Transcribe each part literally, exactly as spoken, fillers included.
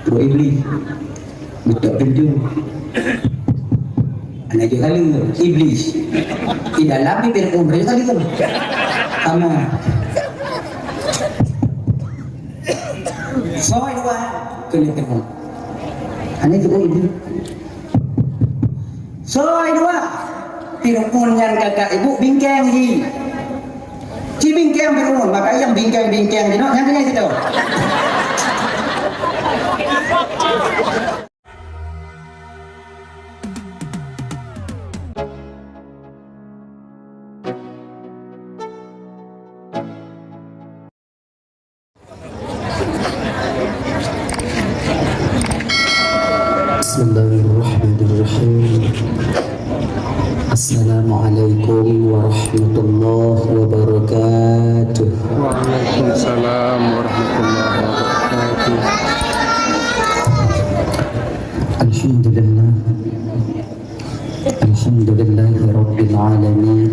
Buet Iblih. Beutôi pintu. Aneuk jeuet kali Iblih. Di dalam bibir umrah kali kan. Sama. Soe dua keuneuk teuka. Aneuk jeuet Iblih. Soe dua. Fir'aun nyan kakak ibu bingkeng jih. Ci bingkeng Fir'aun, maka nyang bingkeng-bingkeng jinoe nyang keunyai situ. Bismillahirrahmanirrahim. Assalamualaikum warahmatullahi wabarakatuh. Waalaikumsalam warahmatullahi wabarakatuh. Alhamdulillah. Alhamdulillahirabbil alamin.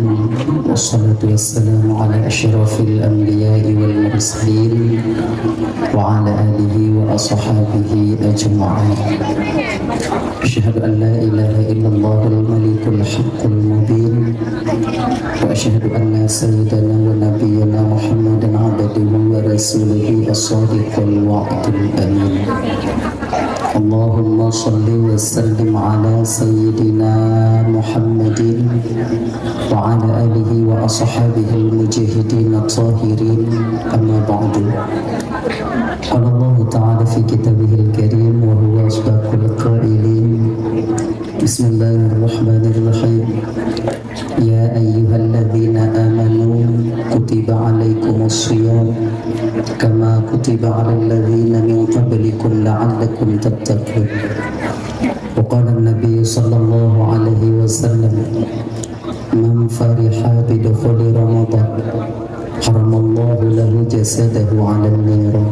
Wassalatu wassalamu ala asyrafil anbiya'i wal mursalin wa ala alihi wa ashabihi ajma'in. Asyhadu an la ilaha illallahul malikul haqqul mubin. Wa asyhadu anna sayyidana wa nabiyyana Muhammadan abduhu wa rasuluhu as-sadiqul wa'dul amin. Allahumma shalli wa sallim ala sayyidina Muhammadin wa ala alihi wa ashabihil mujahidin at-tahirin, amma ba'du. Qala Allahu ta'ala fi kitabihil karim wa huwa asdaqul qailin. Bismillahirrahmanirrahim. Ya ayyuhalladzina amanu kutiba alaikumus shiyam kama kutiba alal ladzina min qablikum la'allakum tattaqun. Wa qala an-nabi sallallahu alaihi wasallam, man fariha bidukhuli Ramadan haramallahu lahu jasadahu 'alan niran.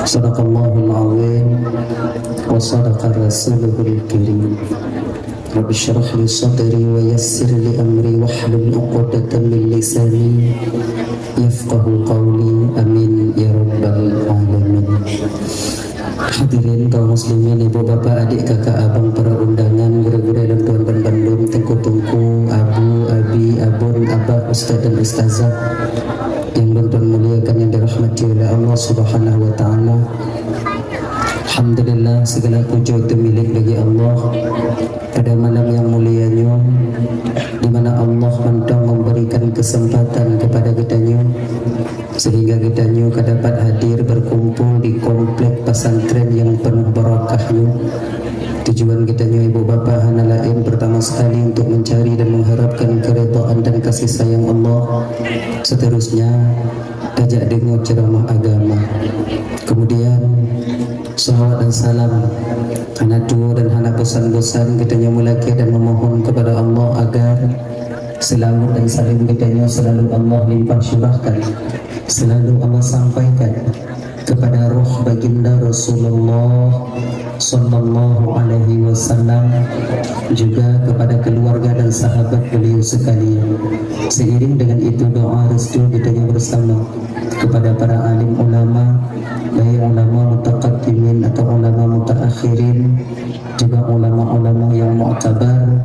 Sadaqallahul azim wa sadaqa rasuluhul karim. Rabbi syrah li sadri wa yassir li amri wahlul 'uqdatam min lisani yafqahu qawli. Amin ya rabbal alamin. Hadirin kaum muslimin, ibu bapak, adik kakak abang, para undangan, gurée-gurée lôn tuan ban bandum, teungku-teungku, abu, abi, abon, abah, ustaz dan ustazah yang lôn tuan muliakan, yang dirahmati oleh Allah Subhanahu wa taala. Alhamdulillah, segala puji teumilék bagi Allah. Pada malam yang mulia nyoe, di mana Allah mantong memberikan kesempatan kepada geutanyoe, sehingga geutanyoe ka dapat hadir berkumpul di komplek pesantren yang penuh barakah nyoe. Tujuan geutanyoe ibu bapa hana laén, pertama sekali untuk mencari dan mengharapkan keridhaan dan kasih sayang Allah. Seterusnya, tajak deungoe ceramah agama. Kemudian, salawat dan salam hana tuwoe dan hana bosan-bosan geutanyoe meulakée dan memohon kepada Allah agar selawat dan salam geutanyoe selalu Allah limpah curahkan, selalu Allah sampaikan kepada roh baginda Rasulullah sallallahu alaihi wasallam, juga kepada keluarga dan sahabat beliau sekalian. Seiring dengan itu, doa restu geutanyoe bersama kepada para alim ulama, baik ulama mutaqaddimin atau ulama mutaakhirin, juga ulama-ulama yang muktabar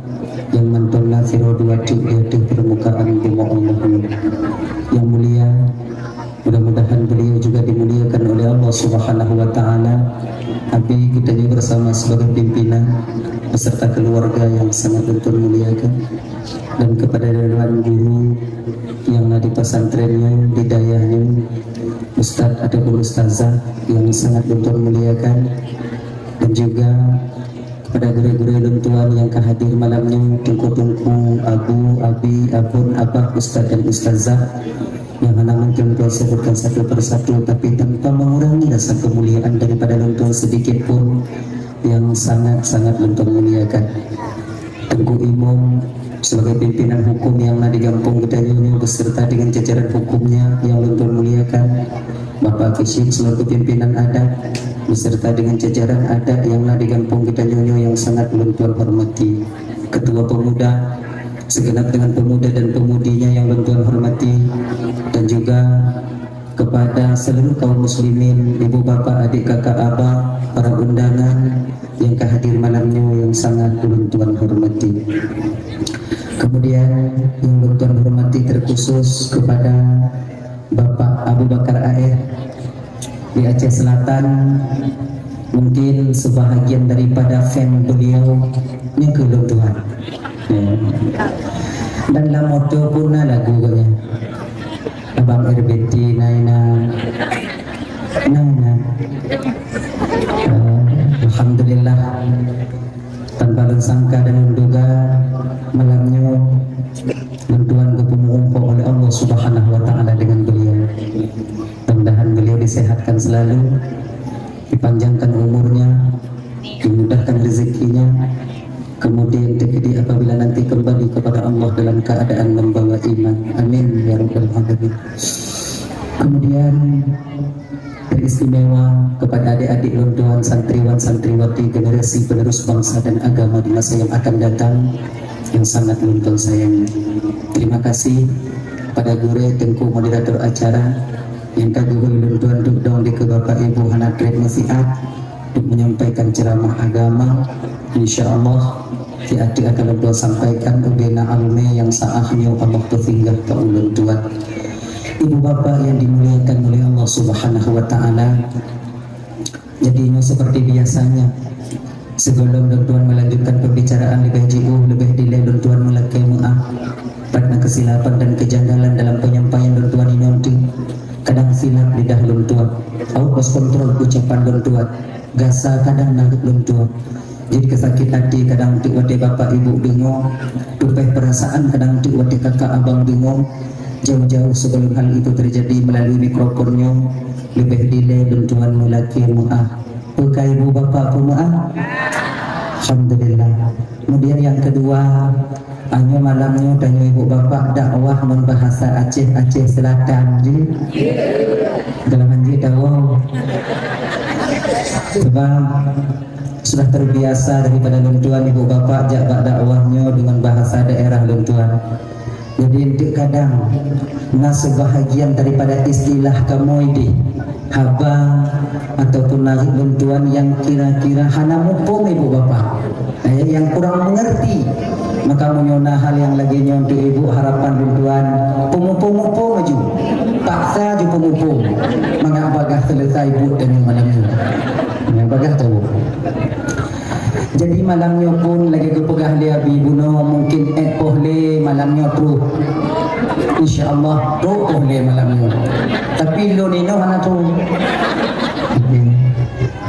yang mantong na sidroe dua tiek di ateueh permukaan bumoe Allah. Yang mulia, mudah-mudahan beliau juga dimuliakan oleh Allah Subhanahu wa taala. Abi geutanyoe bersama sebagai pimpinan beserta keluarga yang sangat lôn tuan muliakan, dan kepada dewan guru yang na di pesantren nyoe, di dayah nyoe, ustaz ataupun ustazah yang sangat lôn tuan muliakan, dan juga kepada gurée-gurée lôn tuan yang ka hadir malam nyoe, teungku-teungku, abu, abi, abon, abah, ustaz dan ustazah yang hana mungkin lôn tuan sebutkan satu per satu, tapi tanpa mengurangi rasa kemuliaan daripada lôn tuan sedikit pun, yang sangat-sangat lôn tuan muliakan. Teungku Imum sebagai pimpinan hukum yang na di gampông geutanyoe nyoe beserta dengan jajaran hukumnya yang lôn tuan muliakan, Bapak Keuchik selaku pimpinan adat beserta dengan jajaran adat yang na di gampông geutanyoe nyoe yang sangat lôn tuan hormati, Ketua Pemuda segenap dengan pemuda dan pemudinya yang lôn tuan hormati, dan juga kepada seluruh kaum muslimin, ibu, bapak, adik, kakak, abang, para undangan yang ka hadir malam nyoe yang sangat ulôn tuan hormati. Kemudian yang ulôn tuan hormati terkhusus kepada Bapak Abu Bakar A F di Aceh Selatan, mungkin sebahagian daripada fan beliau nyan keuh lôn tuan. Ya. Dan lam moto pun na lagu gobnyan. Abang R B T na, na, na, na. Eh, alhamdulillah. Tanpa lôn sangka dan lôn duga, malam nyoe lôn tuan geupeumeureumpok oleh Allah Subhanahu wa Taala dengan beliau. Mudah-mudahan beliau disehatkan selalu, dipanjangkan umurnya, dimudahkan rezekinya, kemudian terjadi apabila nanti kembali kepada Allah dalam keadaan membawa iman. Amin ya rabbal alamin. Kemudian teristimewa kepada adik-adik lôn tuan, santriwan santriwati, generasi penerus bangsa dan agama di masa yang akan datang yang sangat lôn tuan sayangi. Terima kasih kepada gurèe teungku moderator acara nyang ka geuhôi lôn tuan duek dong dikeue Bapak Ibu hana trép meusiat untuk menyampaikan ceramah agama. Insya Allah, siat-siat akan lôn tuan sampaikan ubena alumni yang saah nyoe Allah peusinggah keu ulôn tuan. Ibu bapak yang dimuliakan oleh Allah Subhanahu wa Taala, jadi nyoe seperti biasanya, sebelum lôn tuan melanjutkan pembicaraan leubeh jiôh, leubeh dilée lôn tuan meulakée meuáh. Pat na keusilapan dan kejanggalan dalam penyampaian lôn tuan inong tu. Kadang silap lidah lôn tuan, out of control ucapan lôn tuan, gasa kadang nangkeup lôn tuan. Jeuet keu sakét até kadang teuk watée bapak ibu deungoe, tupéh peurasaan kadang teuk watée kakak abang deungoe. Jauh-jauh sebelum hal itu terjadi melalui mikrofon nyoe, leubeh dilée lôn tuan meulakée meuáh. Peu ka ibu bapak peumeuáh? Alhamdulillah. Kemudian yang kedua, anyoe malam nyoe tanyoe ibu bapak dakwah ngon bahasa Aceh, Aceh Selatan jih. Dalam hanjeuet dakwah. Sebab sudah terbiasa daripada lôn tuan ibu bapak jak bak dakwah nyoe dengan bahasa daerah lôn tuan. Jadi, enteuk kadang na sebahagian daripada istilah kamoe deh, haba ataupun nariek lôn tuan nyang kira-kira hana muphom ibu bapak, eh, nyang kurang mengerti. Maka meunyoe na hal nyang lagée nyoe untuk ibu, harapan lôn tuan peumuphom-muphom aju, paksa aju peumuphom, mangat bagaih selesai buet tanyoe malam nyoe. Nyang bagaih tahu. Jadi malam nyoe pun lagée geupeugah lé Abi bunoe, mungkin ék poh lé malam nyoe troh. Insya Allah troh poh lé malam nyoe. Tapi lôn inoe hana troh.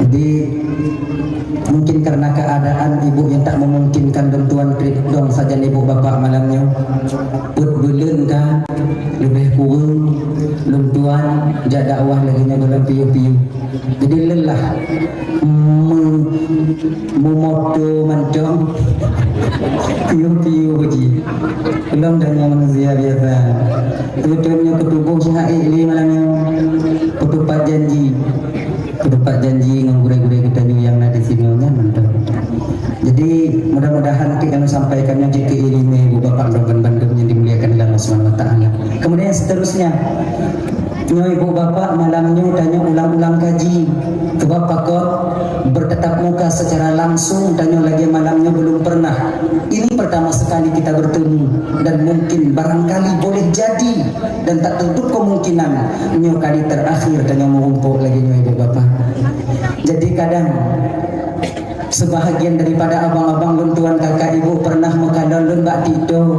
Jadi mungkin karena keadaan ibu yang tak memungkinkan lôn tuan trép dong sajan ibu bapak malam nyoe. Peuet buleuen ka leubeh kureueng lôn tuan jak dakwah lagée nyoe dalam piôh-piôh. Jadi lelah me-, memoto mantong piôh-piôh jih. Lom dan nyang manusia biasa. Beutôi nyoe keutuboh siha ék lé malam nyoe. Peutupat janji. Peutupat janji ngon gurée-gurée geutanyoe nyang na di sinoe nyan mantong. Jadi mudah-mudahan keu nyang sampaikan nyoe jeuet keu iéleumé ibu bapak droe bandum nyang dimuliakan Allah Subhanahu wa Taala. Kemudian seterusnya, nyoe ibu bapak malam nyoe tanyoe ulang-ulang kaji. Sebab pakon bertatap muka secara langsung tanyoe lagée malam nyoe belum pernah. Ini pertama sekali kita bertemu dan mungkin barangkali boleh jadi dan tak tertutup kemungkinan nyoe kali terakhir tanyoe meurumpok lagée nyoe ibu bapak. Jadi kadang sebahagian daripada abang-abang lôn tuan kakak ibu pernah meukalon lôn bak TikTok.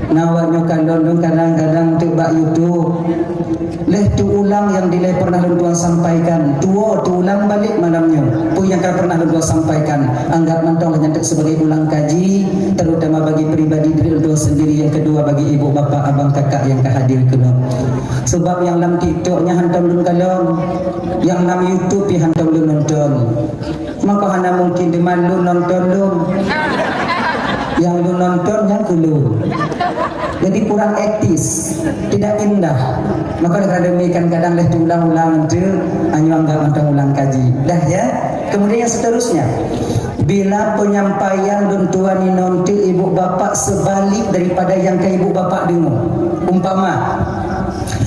Na awak nyoe kalon lôn kadang-kadang teuk bak YouTube. Lheueh teuulang nyang dilée pernah lôn tuan sampaikan, tuwoe teuulang balek malam nyoe. Peue nyang ka pernah lôn tuan sampaikan, anggap mantong lagée nyan teuk sebagai ulang kaji, terutama bagi pribadi diri lôn tuan sendiri, yang kedua bagi ibu bapak abang kakak nyang ka hadir keunoe. Sebab nyang lam TikTok nyan hantom lôn kalon, nyang lam YouTube pih hantom lôn nonton. Maka hana mungkin teuma lôn nonton lôn. Nyang lôn nonton nyan keu lôn. Jadi kurang etis, tidak indah. Maka oleh karena demikian kadang leh teuulang-ulang tu, anyoe anggap mantong ulang kaji. Dah ya. Kemudian yang seterusnya, bila penyampaian lôn tuan inong tu ibu bapak sebalik daripada nyang ka ibu bapak deungoe. Umpama,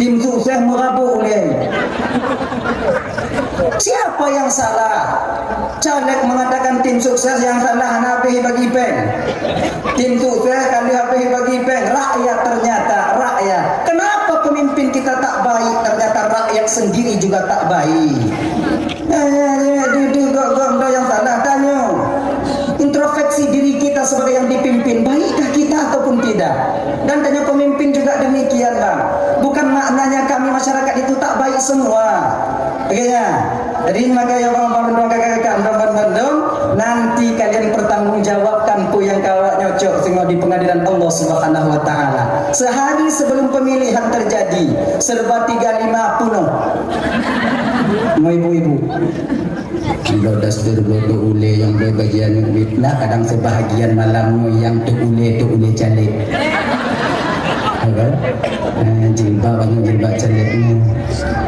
Tim sukses meurabok ulèe. Siapa yang salah? Caleg mengatakan tim sukses yang salah hana habéh bagi péng. Tim sukses ka lheueh habéh bagi péng. Rakyat, ternyata rakyat. Kenapa pemimpin kita tak baik? Ternyata rakyat sendiri juga tak baik. Eh, eh, eh, di, di, gom, gom, gom yang salah, tanyoe. Introspeksi diri kita sebagai yang dipimpin, baikkah kita ataupun tidak? Dan tanyoe pemimpin juga demikian, Bang. Bukan maknanya kami masyarakat itu tak baik semua. Oke, ya. Jadi, maka ya, Bang, Bang, Bang, Kakak, Kakak, Bang, Bang, Bang, Bang, nanti kalian pertanggungjawabkan peue nyang ka awak nyoe cok singoh di pengadilan Allah Subhanahu wa Ta'ala. Sehari sebelum pemilihan terjadi, serba tiga lima penuh. Mau ibu-ibu. Bloe daster, bloe tôk ulèe, nyang bloe bajèe aneuk miet na, kadang sebahagian malam nyoe nyang tôk ulèe, tôk ulèe caleg. Apa? Eh, jilbab, banyak jilbab caleg ni.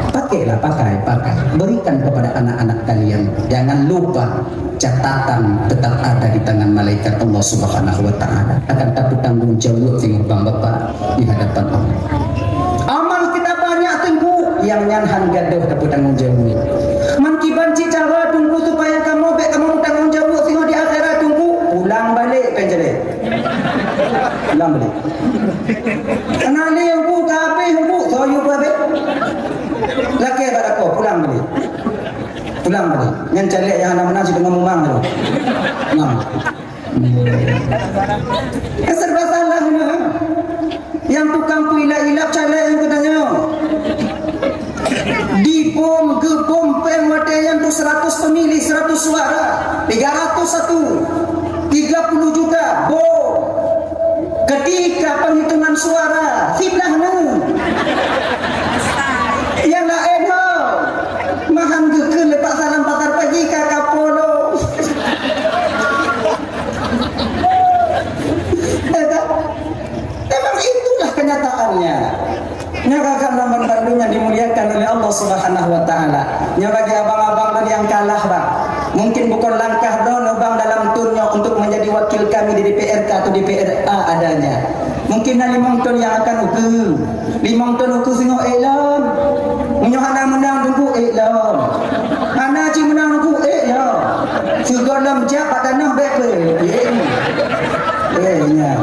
Pakailah, pakai, pakai. Berikan kepada anak-anak kalian. Jangan lupa, catatan tetap ada di tangan malaikat Allah Subhanahu wa Ta'ala. Akan tapeutanggung jawab singoh bang bapak di hadapan Allah. Amal kita banyak, Teungku, nyang nyan han gadôh tapeutanggung jawab. Man kiban cit cara, Teungku, supaya kamoe bèk kamoe meutanggung jawab singoh di akhirat, Teungku, pulang balek, péng jadeh. Pulang balek. Kana lé, Teungku, ka habéh, Teungku, soe yue ka habéh. Lakèe bak lakoe, pulang balek. Pulang balek. Nyan caleg nyang hana meunang sideungoe mumang tu. Nah. Kan serba salah nyoe. Nyang tukang peuilap-ilap caleg nyang geutanyoe. Dibom, geubom péng watèe nyan tu seratus pemilih, seratus suara. Tiga ratus satu. Tiga puluh juta, bom. Ketika penghitungan suara, siblah nu. Nyang laén ho. Mahan geukheun leupah salam pasar pagi ka kapolo. Ya tak? Memang itulah kenyataannya. Nyoe ka kheun lôn bandum nyang dimuliakan oleh Allah Subhanahu wa Ta'ala. Nyoe bagi abang-abang lôn nyang kalah, Bang. Mungkin bukon langkah droeneuh, Bang, dalam thôn nyoe untuk menjadi wakil kami di D P R K atau D P R A adanya. Mungkin na limong thôn nyang akan ukeue. Limong thôn ukeue singoh ék lom. Meunyoe hana meunang Teungku ék lom. Hana cit meunang Teungku ék lom. Sigohlom jak bak tanoh bèk peuék. Eh, nyan.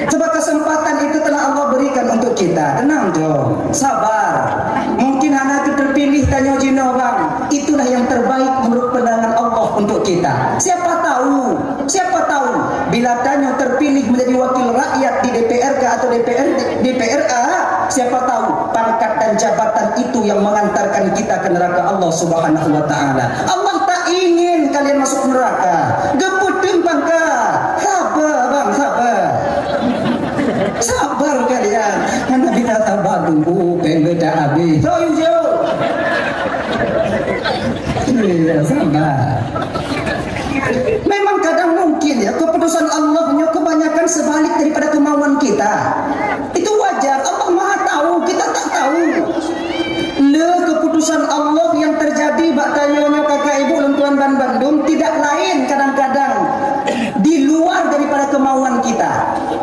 Sebab kesempatan itu telah Allah berikan untuk kita. Tenang, Jom. Sabar. Mungkin hana terpilih tanyoe jinoe, Bang. Itulah yang terbaik menurut pandangan Allah untuk kita. Siapa tahu, siapa tahu, bila tanyoe terpilih menjadi wakil rakyat di D P R K atau D P R, D P R A, siapa tahu pangkat dan jabatan itu yang mengantarkan kita ke neraka Allah Subhanahu wa Ta'ala. Allah tak ingin kalian masuk neraka. Geupeuteueng pangkat. Sabar, Bang, sabar. Sabar kalian. Mana kita sabar Teungku, péng geutanyoe habéh. So, you, you. Iya, sabar. Memang kadang mungkin ya, keputusan Allah nyoe kebanyakan sebalik daripada kemauan kita. Itu wajar, Allah Maha tahu, kita tak tahu. Le keputusan Allah yang terjadi bak tanyoe nyoe, kakak ibu, lôn tuan ban bandum, tidak lain kadang-kadang di luar daripada kemauan kita.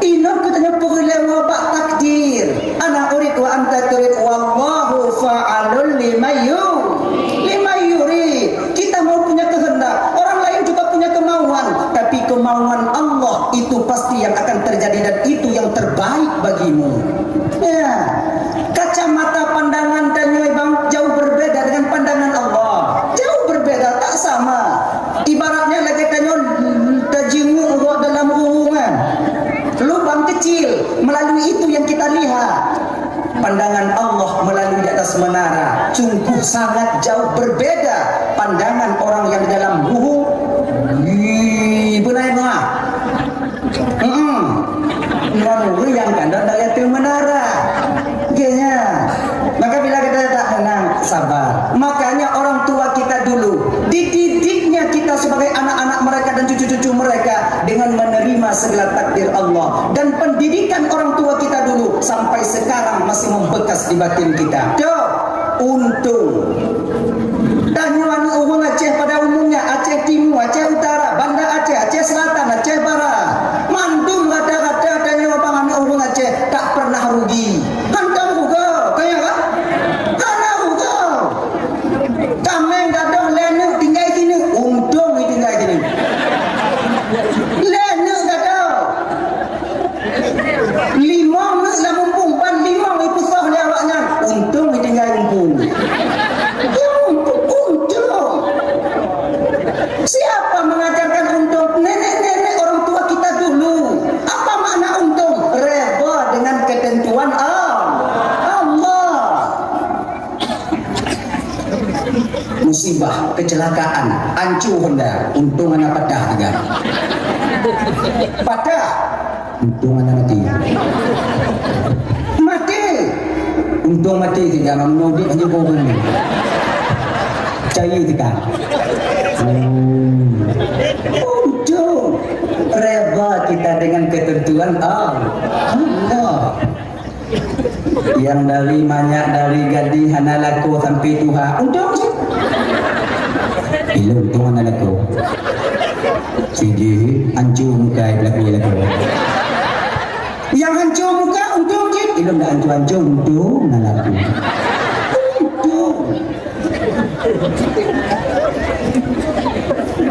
Inoe geutanyoe peureulèe bak takdir. Ana urid wa anta turid, wallahu fa'alul lima yu-, lima yurid. Kita mau punya kehendak, orang lain juga punya kemauan, tapi kemauan Allah itu pasti yang akan terjadi dan itu yang terbaik bagimu. Ya. Kacamata pandangan tanyoe, Bang, jauh berbeda dengan pandangan Allah. Jauh berbeda, tak sama. Ibaratnya lagèe tanyoe tajinguek dalam ruweueng. Lubang kecil, melalui itu yang kita lihat. Pandangan Allah melalui di atas menara sungguh sangat jauh berbeda pandangan orang yang di dalam ruweueng. Wih, beunai meuah. Hmm. Ngon ureueng nyang ka lheueh dari ateueh menara. Geuh nyan. Maka bila kita tak menang, sabar. Makanya orang tua kita dulu, dididiknya kita sebagai anak-anak mereka dan cucu-cucu mereka dengan menerima segala takdir Allah. Dan pendidikan orang tua kita dulu sampai sekarang masih membekas di batin kita. Tuh, untung. Tanyoe aneuk ureueng Aceh pada umumnya, Aceh Timu, Aceh Utara, Banda Aceh, Aceh Selatan, Aceh Barat. Mandum rata-rata tanyoe bang aneuk ureueng Aceh tak pernah rugi. Hantom rugi, kaya kan? Musibah, kecelakaan, ancu Honda, untông hana patah tiga. Patah, untông hana mati. Mati, untông mati tiga, meunyoe udép hana boh bumi. Cari tiga. Hmm. Untông, reda kita dengan ketentuan Allah. Nyang dari manyak, dari gadih hana lakoe sampai tuha, untông cit. Ilôn untông hana lakoe. Siji, ancu muka, lakoe, lakoe. Nyang ancu muka, untông cit. Ilôn dak ancu-ancu, untông hana lakoe. Untông.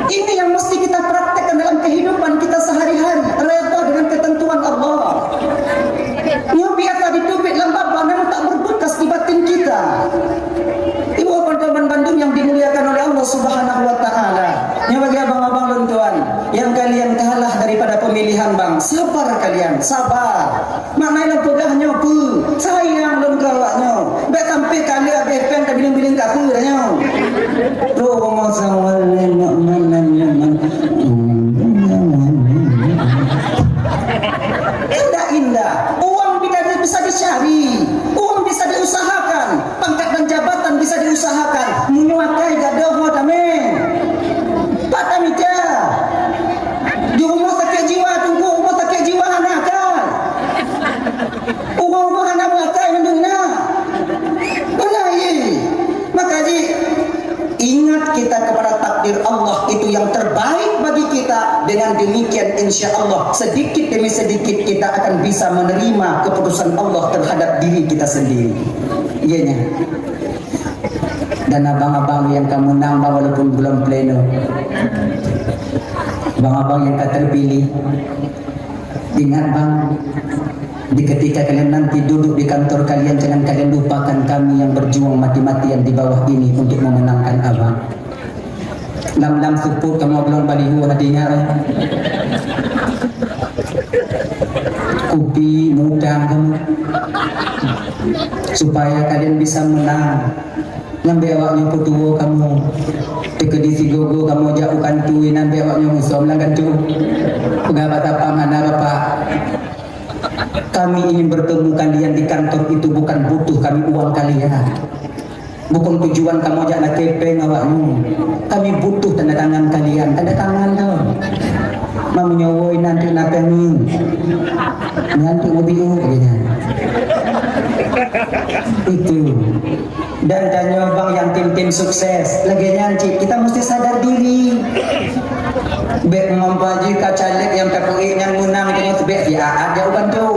Ini yang mesti kita praktekkan dalam kehidupan kita sehari-hari, reda dengan ketentuan Allah. Nyoe biasa diteubiet lam babah, namun tak berbekas di batin kita. Ibu, teman-teman bandum yang dimuliakan oleh Allah Subhanahu wa Ta'ala, nyoe bagi abang-abang lôn tuan, yang kalian kalah daripada pemilihan bang, sabar kalian, sabar. Makna nyang peugah nyoe peue? Sayang lôn keu awak nyoe. Bèk sampai ka lheueh habéh péng tabiléng-biléng kafé nyoe. Roh rumoh sawal nyoe mana nyoe mana. Indah-indah. Uang bisa, bisa dicari. Uang bisa diusahakan. Pangkat dan jabatan bisa diusahakan. Meunyoe akai gadôh ho tamé. Pat tamita. Di rumoh sakét jiwa, teungku, rumoh sakét jiwa hana akai. Ureueng-ureueng hana meuakai mandum na. Beuna, ye. Maka ji, ingat kita kepada takdir Allah, itu yang terbaik bagi kita. Dengan demikian, insya Allah, sedikit demi sedikit kita akan bisa menerima keputusan Allah terhadap diri kita sendiri. Iya nya. Dan abang-abang yang ka menang, bang, walaupun belum pleno, abang-abang yang ka terpilih, ingat, bang, di ketika kalian nanti duduk di kantor kalian, jangan kalian lupakan kami yang berjuang mati-matian di bawah ini untuk memenangkan abang. Lam-lam seupôt kamoe bloe baliho hati nyan, eh. Kupi mudang kamoe. Supaya kalian bisa menang. Nyan bèk awak nyoe peutuwo kamoe. Teukeudi sigoe-goe kamoe jak u kantô, inan bèk awak nyoe musom lam kantô. Peugah bak satpam, "Hana, Bapak. Kami ingin bertemu kalian di kantor itu bukan butuh kami uang kalian. Bukan tujuan kamoe jak lakèe péng awak nyoe. Kami butuh tanda tangan kalian." Tanda tangan tau. Meunyoe woe inan teuk na péng nyoe. Nyan teuk mubiôh, kata nyan. Itu. Dan tanyoe bang nyang tim-tim sukses, lagèe nyan cit, kita mesti sadar diri. Bèk ngon baju ka caleg nyang tapeuék nyan meunang, tanyoe teubèk siat jak u kantô.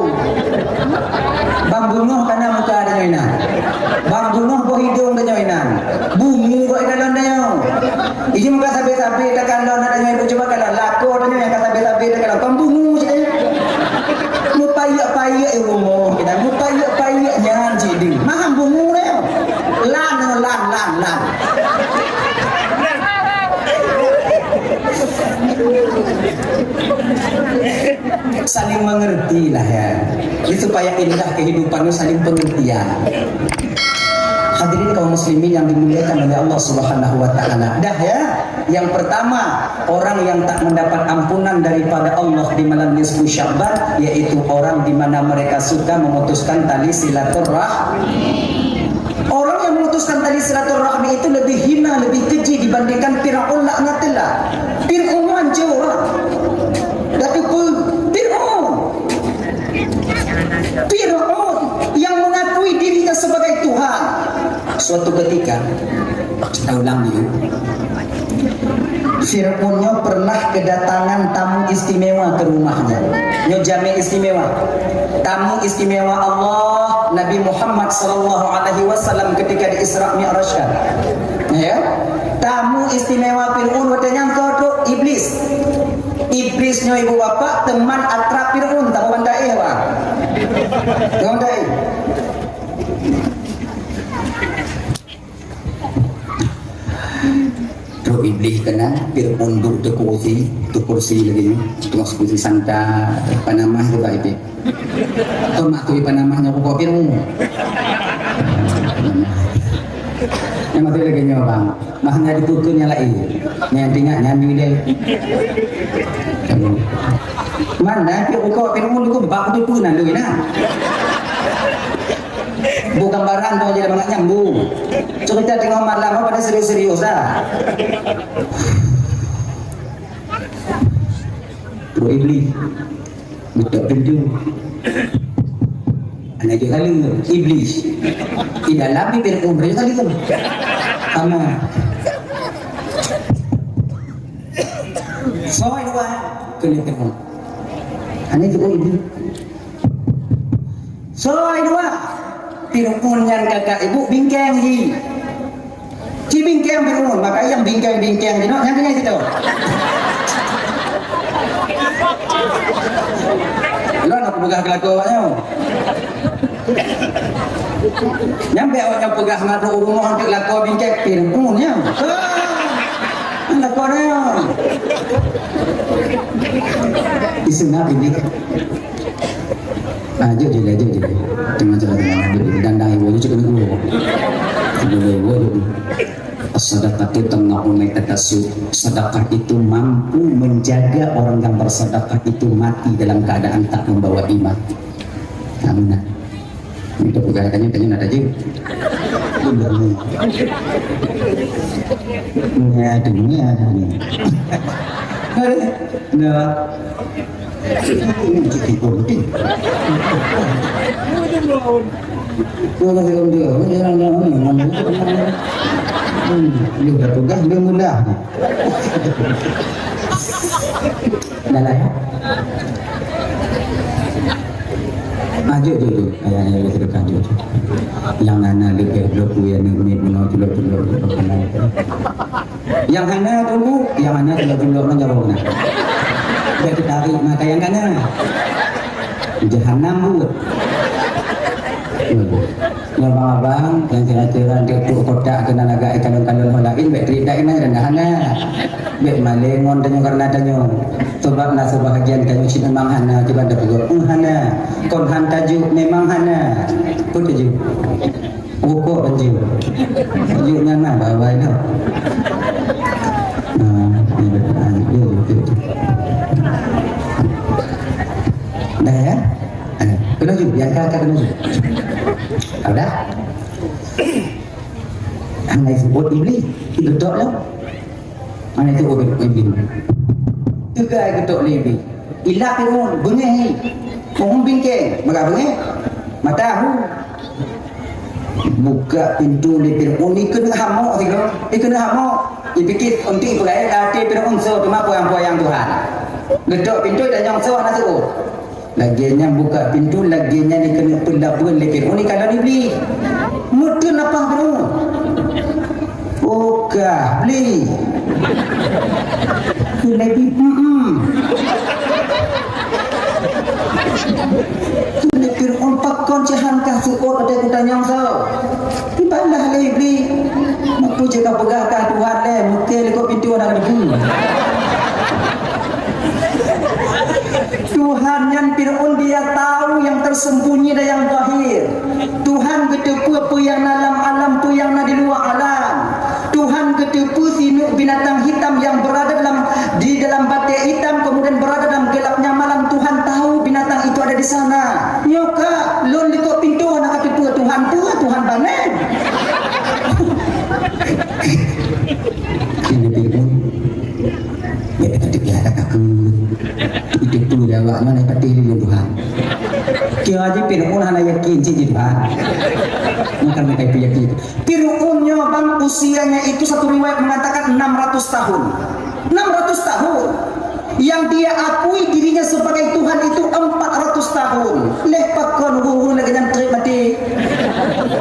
Bang bunoh ka na muka tanyoe inan. Bang bunoh boh idông tanyoe inan. Bungu bak ikalon tanyoe. Iji muka sabé-sabé takalon, tanyoe ibu cuba kalon. Lakoe tanyoe nyang ka sabé-sabé takalon. Kon bungu cit. Mupayek-payek i rumoh kita, mupayek-payek nyan cit deuh. Maham bungu nyoe. Lan, lan, lan, lan. Saling mengerti lah ya. Jadi supaya indah kehidupan itu saling pengertian. Hadirin kaum muslimin yang dimuliakan oleh Allah Subhanahu wa Ta'ala. Dah ya, yang pertama, orang yang tak mendapat ampunan daripada Allah di malam nisfu Sya'ban, yaitu orang di mana mereka suka memutuskan tali silaturrahmi. Orang yang memutuskan tali silaturrahmi itu lebih hina, lebih keji dibandingkan Firaun laknatullah. Firaun hancur. Tapi pun Firaun. Firaun yang mengakui dirinya sebagai Tuhan. Suatu ketika, saya ulang dulu. Firaun nyoe pernah kedatangan tamu istimewa ke rumahnya. Nyoe jamé istimewa. Tamu istimewa Allah, Nabi Muhammad sallallahu alaihi wasallam ketika di Isra Mi'raj kan. Ya. Tamu istimewa Firaun watèe nyan soe trok? Iblis. Iblis nyoe ibu bapak teman akrab Firaun, tamu bantaéh, wah. Tamu bantaéh. Trok Iblis keunan, Firaun duek di kursi, di kursi lagèe nyoe, teungoh kursi santai, panamah juga Iblis. Kau mak tu panamah nyoe kok Firaun. Nyang maté lagèe nyoe, bang. Mah na dipeukeun nyang laén. Nyang teuingat nyan jih lé. Mana pih uko pih mun ku bak tu pun lalu na. Bu gambaran tu jadi bangat nyambung. Cerita tengah malam apa pada serius-serius dah. Roh Iblis. Buka pintu. Anak jok kali Iblis. Di dalam bibir umur kali tu. Sama. Soe dua kena tengok. Anak jok Iblis. Soe dua. Pirpun nyan kakak ibu bingkeng ji. Ci bingkeng Fir'aun, maka nyang bingkeng-bingkeng jinoe nyang tinggai situ. Lôn aku peugah keu lakoe awak nyoe. Nyang bèk awak nyoe peugah meurumoh untuk lakoe bingkeng Fir'aun nyoe. Ah, lakoe nyoe. Isu nabi ni. Ah, jeuet jih lé, jeuet jih lé. Teuma cara-cara Nabi dandang ibu ni cukup dulu. Dulu ibu dulu. As-sadaqatu tamna'u maitatasuh. Sedekah itu mampu menjaga orang yang bersedekah itu mati dalam keadaan tak membawa iman. Amin. Untuk pegang tanya, tanya nak tajuk. Ni ada, ni ada ni. Ada. Nah. Dia dah pegang, dia mudah. Dah lah, ya? Ah, jom, jom, jom. Ayah, ayah, kita kan, jom, jom. Yang nana lebih blok tu, yang ni, ni, ni, blok, blok, blok, blok, blok, blok. Nyang hana tunggu, nyang hana tunggu-tunggu nang jaweueb na. Bèk teutarék mata nyang ka na. Jahanam buet. Nyoe abang-abang nyang sira-sira di trok kotak keunan agak ikalon-kalon ho laén bèk trép dak inan rendah hana. Bèk malèe ngon tanyoe karena tanyoe. Sebab na sebahagian tanyoe cit memang hana, cuba dak peugah, "Hmm, hana." Kon han tajuk memang hana. Peue tajuk? Rukok anjing. Anjing nyan nah, bawai dah. Nah, ni dah, ah, dia, dia, dia. Dah, ya? Ah, kena ju, yang kata kena ju. Dah? Hana sebut Iblis, itu tok lah. Hana itu Iblis. Teuga geutok lé Iblis. Ilak Fir'aun, beungéh. Pohon bingkeng, maka beungéh. Mata hu. Buka pintu lé Fir'aun, ikeuneuk hamok sigoe. Ikeuneuk hamok. Ipikir untuk peugah até Fir'aun soe teuma peuyang-peuyang Tuhan. Geutok pintu dan nyang soe hana seuôt. Lagèe nyan buka pintu, lagèe nyan ikeuneuk peulapeuen lé Fir'aun ikalon Iblis. Meuteun lapah Fir'aun. Oh, kah, bli. Keu Nabi, hmm. Keu Nabi Fir'aun pakon cit han kah seuôt watèe kutanyong soe. Ibalah lé Iblis. Meunyoe jeuet kapeugah kah Tuhan lé, mungken likot pintoe hana geuteupeue. Tuhan nyan Fir'aun dia tahu yang tersembunyi dan yang zahir. Tuhan geuteupeue peue nyang na lam alam, peue nyang na di luwa alam. Tuhan geuteupeue sineuk binatang hitam yang berada dalam, di dalam batèe hitam, kemudian berada dalam gelapnya malam. Tuhan tahu binatang itu ada di sana. Nyoe ka, lôn likot pintoe hana kateupeue Tuhan, peue Tuhan bangai. Kini bingung. Ya, tadi dia ada takut. Itu pun jawab mana pati di Tuhan. Kira aja Fir'aun hana yakin cit di Tuhan. Bukan mereka itu yakin. Fir'aun nyoe bang usianya itu satu riwayat mengatakan enam ratus tahun. Enam ratus tahun. Yang dia akui dirinya sebagai Tuhan itu empat ratus tahun. Leh pakon ureueng-ureueng lagèe nyan trép maté.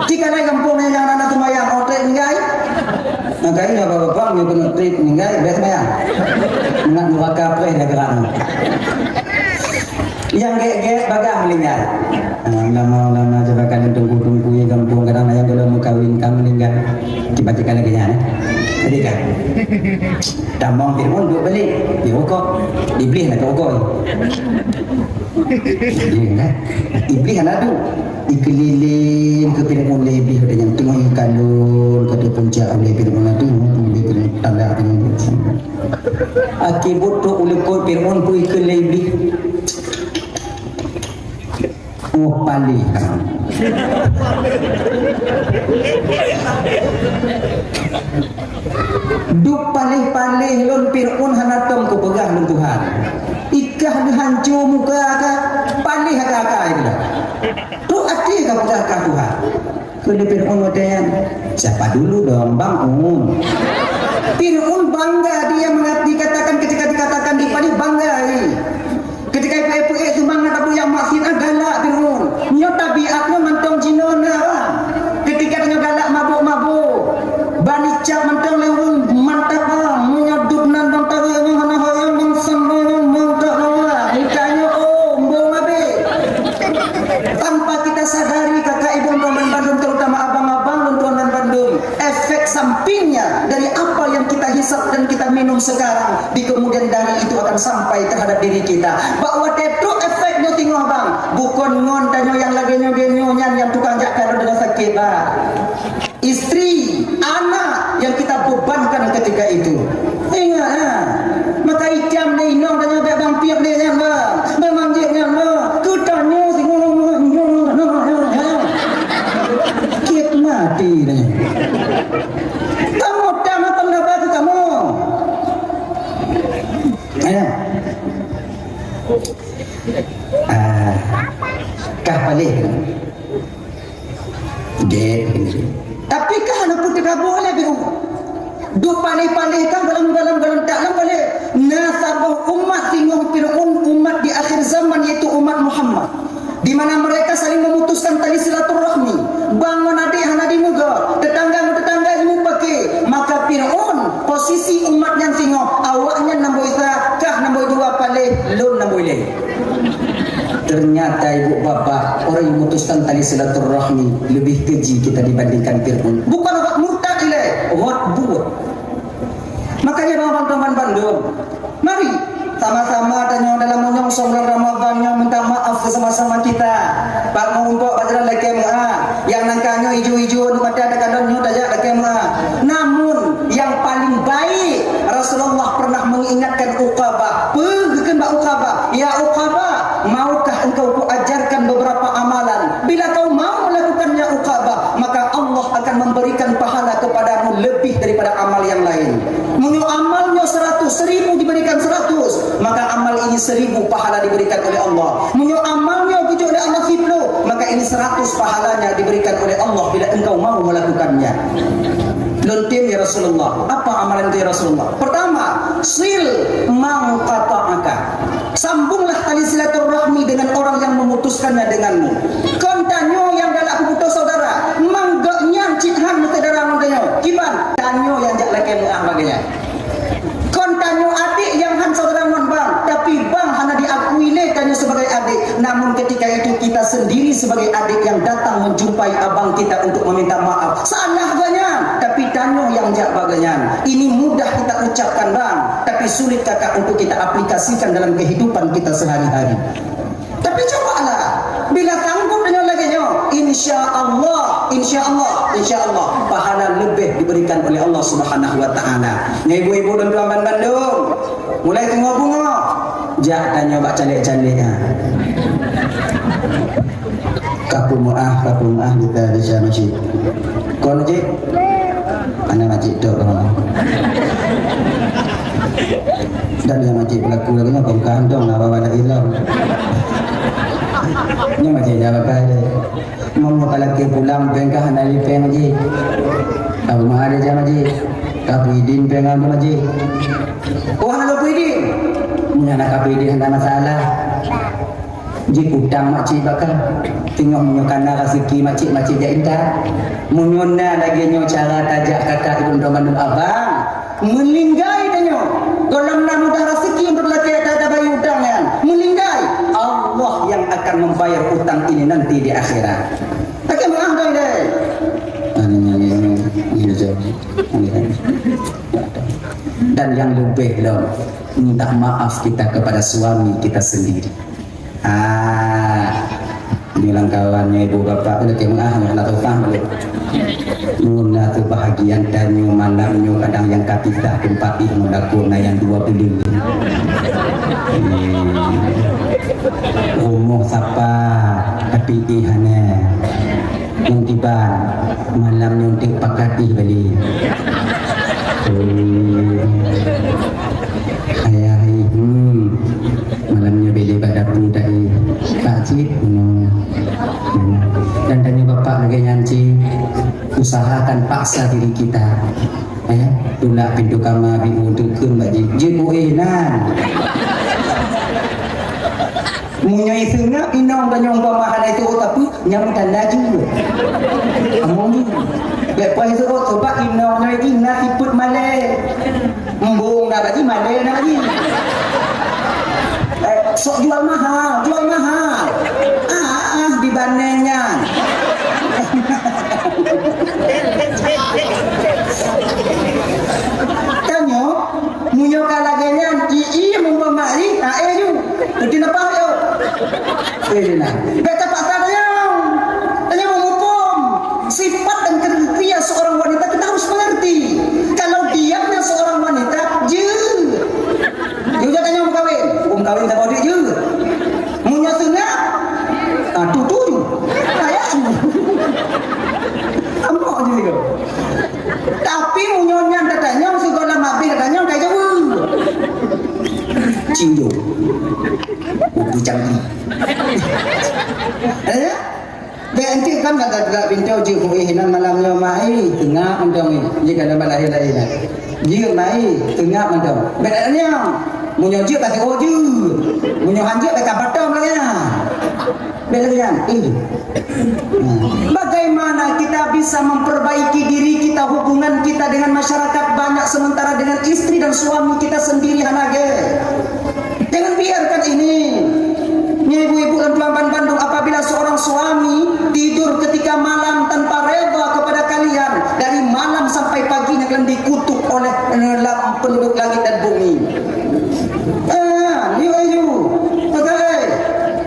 Di kana gampông nyang hana seumayang, oh, trép ninggai. Maka ini bapak-bapak nyoe keuneuk trép ninggai, bèk seumayang. Nak nuraka preh dah gerak. Nyang gèt-gèt bagah meuninggai. Ah, ulama-ulama jabatan teungku-teungku di gampông kadang ayang kalau meukawen ka meuninggai. Tiba-tiba lagèe nyan, eh. Jadi kan. Tamong Fir'aun duek balek. Di rukok. Iblis nak rukok. Iblih, kan? Iblih hana duek. Ikeulileng keu Fir'aun lé Iblih, ada nyang teungoh ikalon keu puncak ulèe Fir'aun, ada nyang teungoh ikalon talak teungoh. Akhé buet trok u likot Fir'aun, peu ikeue lé Iblih. Oh, paléh. Duek paléh-paléh lôn Fir'aun hana tom kupeugah lôn Tuhan. Ikah geuhanco muka kah, paléh aka-aka ikah. Trok até kapeugah kah Tuhan. Keu lé Fir'aun watèe nyan, "Siapa dulu dong, Bang Un?" Fir'aun bangga dia mengat-, dikatakan, ketika dikatakan dipaléh, bangga dia. Ketika ipeuék-peuék teuma na tabu nyang maksiet, ah, galak Fir'aun. Nyoe tabiat nyoe mantong jinoe na, Bang. Ketika tanyoe galak mabök-mabök, ban icap mantong lé ureueng mantap, Bang. Meunyoe duek nan Bang tabi nyoe hana hoyong, Bang, sampoe Bang, mantap, Bang. Bukannya, oh, embong abéh. Tanpa kita sadari, kakak ibu dan bandum, terutama abang-abang dan tuan bandum, efek sampingnya dari apa yang kita hisap dan kita minum sekarang, di kemudian hari itu akan sampai terhadap diri kita. Bak watèe trok efek nyoe singoh, Bang, bukon ngon tanyoe nyang lagèe nyoe, nyoe nyan nyang tukang jak kalon dengan sakit, Bang. Istri, anak yang kita bebankan ketika itu. Ingat, ha? Maka itam lé inong tanyoe bèk bang piep lé nyan, Bang. Bèk manjék nyan, Bang. Keu tanyoe singoh, nyoe, nyoe, nyoe, nyoe. Kiet mati tanyoe. Kamoe tam akan laba keu kamoe. Ayo. Ah, kah paléh. Gét. Tapi kah hana putih kabur lé bingung. Duek paléh-paléh kah dalam, dalam, dalam tak lam paléh. Na saboh umat singoh Fir'aun, umat di akhir zaman, yaitu umat Muhammad. Di mana mereka saling memutuskan tali silaturahmi. Bang ngon adék hana dimeugot, tetangga ngon tetangga imu paké. Maka Fir'aun, posisi umat nyan singoh, awaknyan namboi sa, kah namboi dua paléh, lôn namboi lhèe. Ternyata ibu bapak, orang yang memutuskan tali silaturahmi lebih keji kita dibandingkan Fir'aun. Bukan awak murtad ilèe, awak buet. Makanya bang, bang, bang, bandum, mari sama-sama tanyoe dalam meunyoe bulan Ramadan nyoe minta maaf bersama-sama kita. Bak meuumpok bak jalan lakèe meu'ah. Nyang nangka nyoe ijo-ijo, aneuk mata takalon nyoe tajak lakèe meu'ah. Namun, yang paling baik, Rasulullah pernah mengingatkan Uqabah. Peugah kheun bak Uqabah, "Ya Uqabah, maukah engkau kuajarkan beberapa amalan? Bila kau mau melakukannya, Uqabah, maka Allah akan memberikan pahala kepadamu lebih daripada amal yang lain." Meunyoe amal nyoe seratus, seribu diberikan seratus, maka amal ini seribu pahala diberikan oleh Allah. Meunyoe amal nyoe geujok lé Allah siplôh, maka ini seratus pahalanya diberikan oleh Allah bila engkau mau melakukannya. Lôn tem, ya Rasulullah. Apa amalan itu, ya Rasulullah? Pertama, sil man qata'aka. Sambunglah tali silaturahmi dengan orang yang memutuskannya denganmu. Kon tanyoe nyang galak peuputoh saudara, mang gobnyan cit han meusaudara ngon tanyoe. Kiban? Tanyoe nyang jak lakèe meu'ah bak gobnyan. Kon tanyoe adék nyang han saudara ngon bang, tapi bang hana diakui lé tanyoe sebagai adék. Namun ketika itu kita sendiri sebagai adék yang datang menjumpai abang kita untuk meminta maaf. Salah gobnyan, tapi tanyoe nyang jak bak gobnyan. Ini mudah kita ucapkan, Bang, tapi sulit, Kakak, untuk kita aplikasikan dalam kehidupan kita sehari-hari. Tapi cubalah, bila sanggup tanyoe lagèe nyoe, insya Allah, insya Allah, insya Allah, pahala leubeh diberikan oleh Allah Subhanahu wa Ta'ala. Nyan ibu-ibu dan tuan bandum, mulai teungoh beungoh, jak tanyoe bak caleg-caleg, ha. Ka peumeu'ah, ka peumeu'ah, kita di sana cit. Kon cit? Aneuk makcik tok, ha. Dan nyang makcik peulaku lagèe nyoe, kon ka handong lah, bawa lagi lom. Nyoe makcik jawab kai deh. Meunyoe ka lakèe pulang, péng ka hana lé péng, makcik. Ka rumoh ada jam, makcik. Ka peuidin péng ka, makcik. Oh, hana lé peuidin. Meunyoe hana ka peuidin, hana masalah. Jiutang makcik bak kah. Teungoh meunyoe ka na raseuki makcik, makcik jak intat. Meunyoe na lagèe nyoe cara tajak kakak ibu dan bandum abang, meulinggai tanyoe. Gohlom na mudah raseuki untuk lakèe ta-, tabayeue utang nyan. Meulinggai, Allah yang akan membayar utang ini nanti di akhirat. Lakèe meu'ah dong, deh. Dan yang lebih lom, minta maaf kita kepada suami kita sendiri. Ah, nyoe lam kawan nyoe ibu bapak tu lagi meuah nyoe na tupah balik. Nyoe na teubahagian tanyoe malam nyoe kadang nyang ka pisah teumpat ih meulaku na nyang dua buleuen. Hmm. Rumoh sapa tapi ih hana. Nyang kiban, malam nyoe teuk pakat ih bali. Oh. Ayah ih, hmm. Malam nyoe bali bak dapu dah ih. Tak cit, hmm. Dan tanya bapak lagi nyan cit, usahakan paksa diri kita. Eh, tulak pintu kama bi untuk kun bak jih. Jih kuih nan. Meunyoe seungap inong ganyong pamahan itu tapi nyang tanda jih. Among jih. Lepas itu sebab inong nyoe jih na siput malée. Embung na lagi malée na lagi. Eh, sok jual mahal, jual mahal. Ah, ah, dibanding nyan. Tanyoe, meunyoe ka lagée nyan, i-i mumpamai, ae ju. Mungkin apa yo? Eh, nah. Beta paksa tanyoe. Tanyoe menghukum. Sifat dan kriteria seorang wanita kita harus mengerti. Kalau diamnya seorang wanita, je. Jujur tanyoe meukawen. Meukawen sama dia je. Meunyoe seungap, ah, tutu ju. Kayak ju. Amok je tu. Tapi meunyoe nyan tatanyong, sigoe lam abéh tatanyong, kai jaweueb. Cinjo. Buku canggih. Eh? Bèk enteuk kan gata-gata pintoe jeuet kuéh inan malam nyoe, mai, teungap mantong nyoe. Jeuet ka lam lahé-lahé nyan. Jeuet mai, teungap mantong. Bèk tatanyong. Meunyoe jeuet ka sigoe jeuet. Meunyoe han jeuet bèk ka batom lagèe nyan. Bèk lagèe nyan. Eh. Bagaimana kita bisa memperbaiki diri kita, hubungan kita dengan masyarakat banyak, sementara dengan istri dan suami kita sendiri hana gèt? Jangan biarkan ini. Nyoe ibu-ibu dan tuan ban bandum, apabila seorang suami tidur ketika malam tanpa reda kepada kalian, dari malam sampai paginya kalian dikutuk oleh, eh, lam penduduk langit dan bumi. Ah, yuk, yuk. Peugah, eh.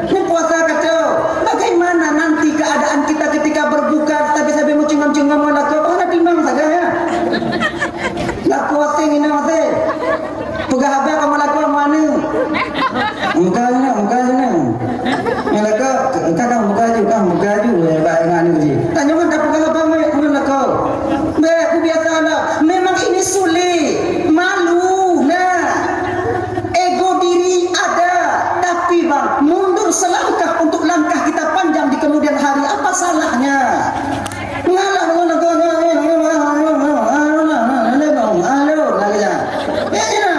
Ni puasa kacau. Bagaimana nanti keadaan kita ketika berbuka, tapi sambil mencengam-cengam lakoe? Hana timang sagai, ya. Lakoe asing, inong asing. Peugah haba kamoe lakoe ngon aneuk. Muka aneuk, muka aneuk. Nyan lakoe, engka ka muka aju, ka muka aju, eh, bak ngon aneuk jih. Tanyoe kan tapeugah haba ngon, ngon lakoe. Bèk, ku biasa lah. Memang ini sulit. Malu, nah. Ego diri ada. Tapi, Bang, mundur selangkah untuk langkah kita panjang di kemudian hari. Apa salahnya? Ngalah, ngalah, ngalah, ngalah, ngalah, ngalah, ngalah, ngalah, ngalah, ngalah, ngalah, ngalah. Ya, ya.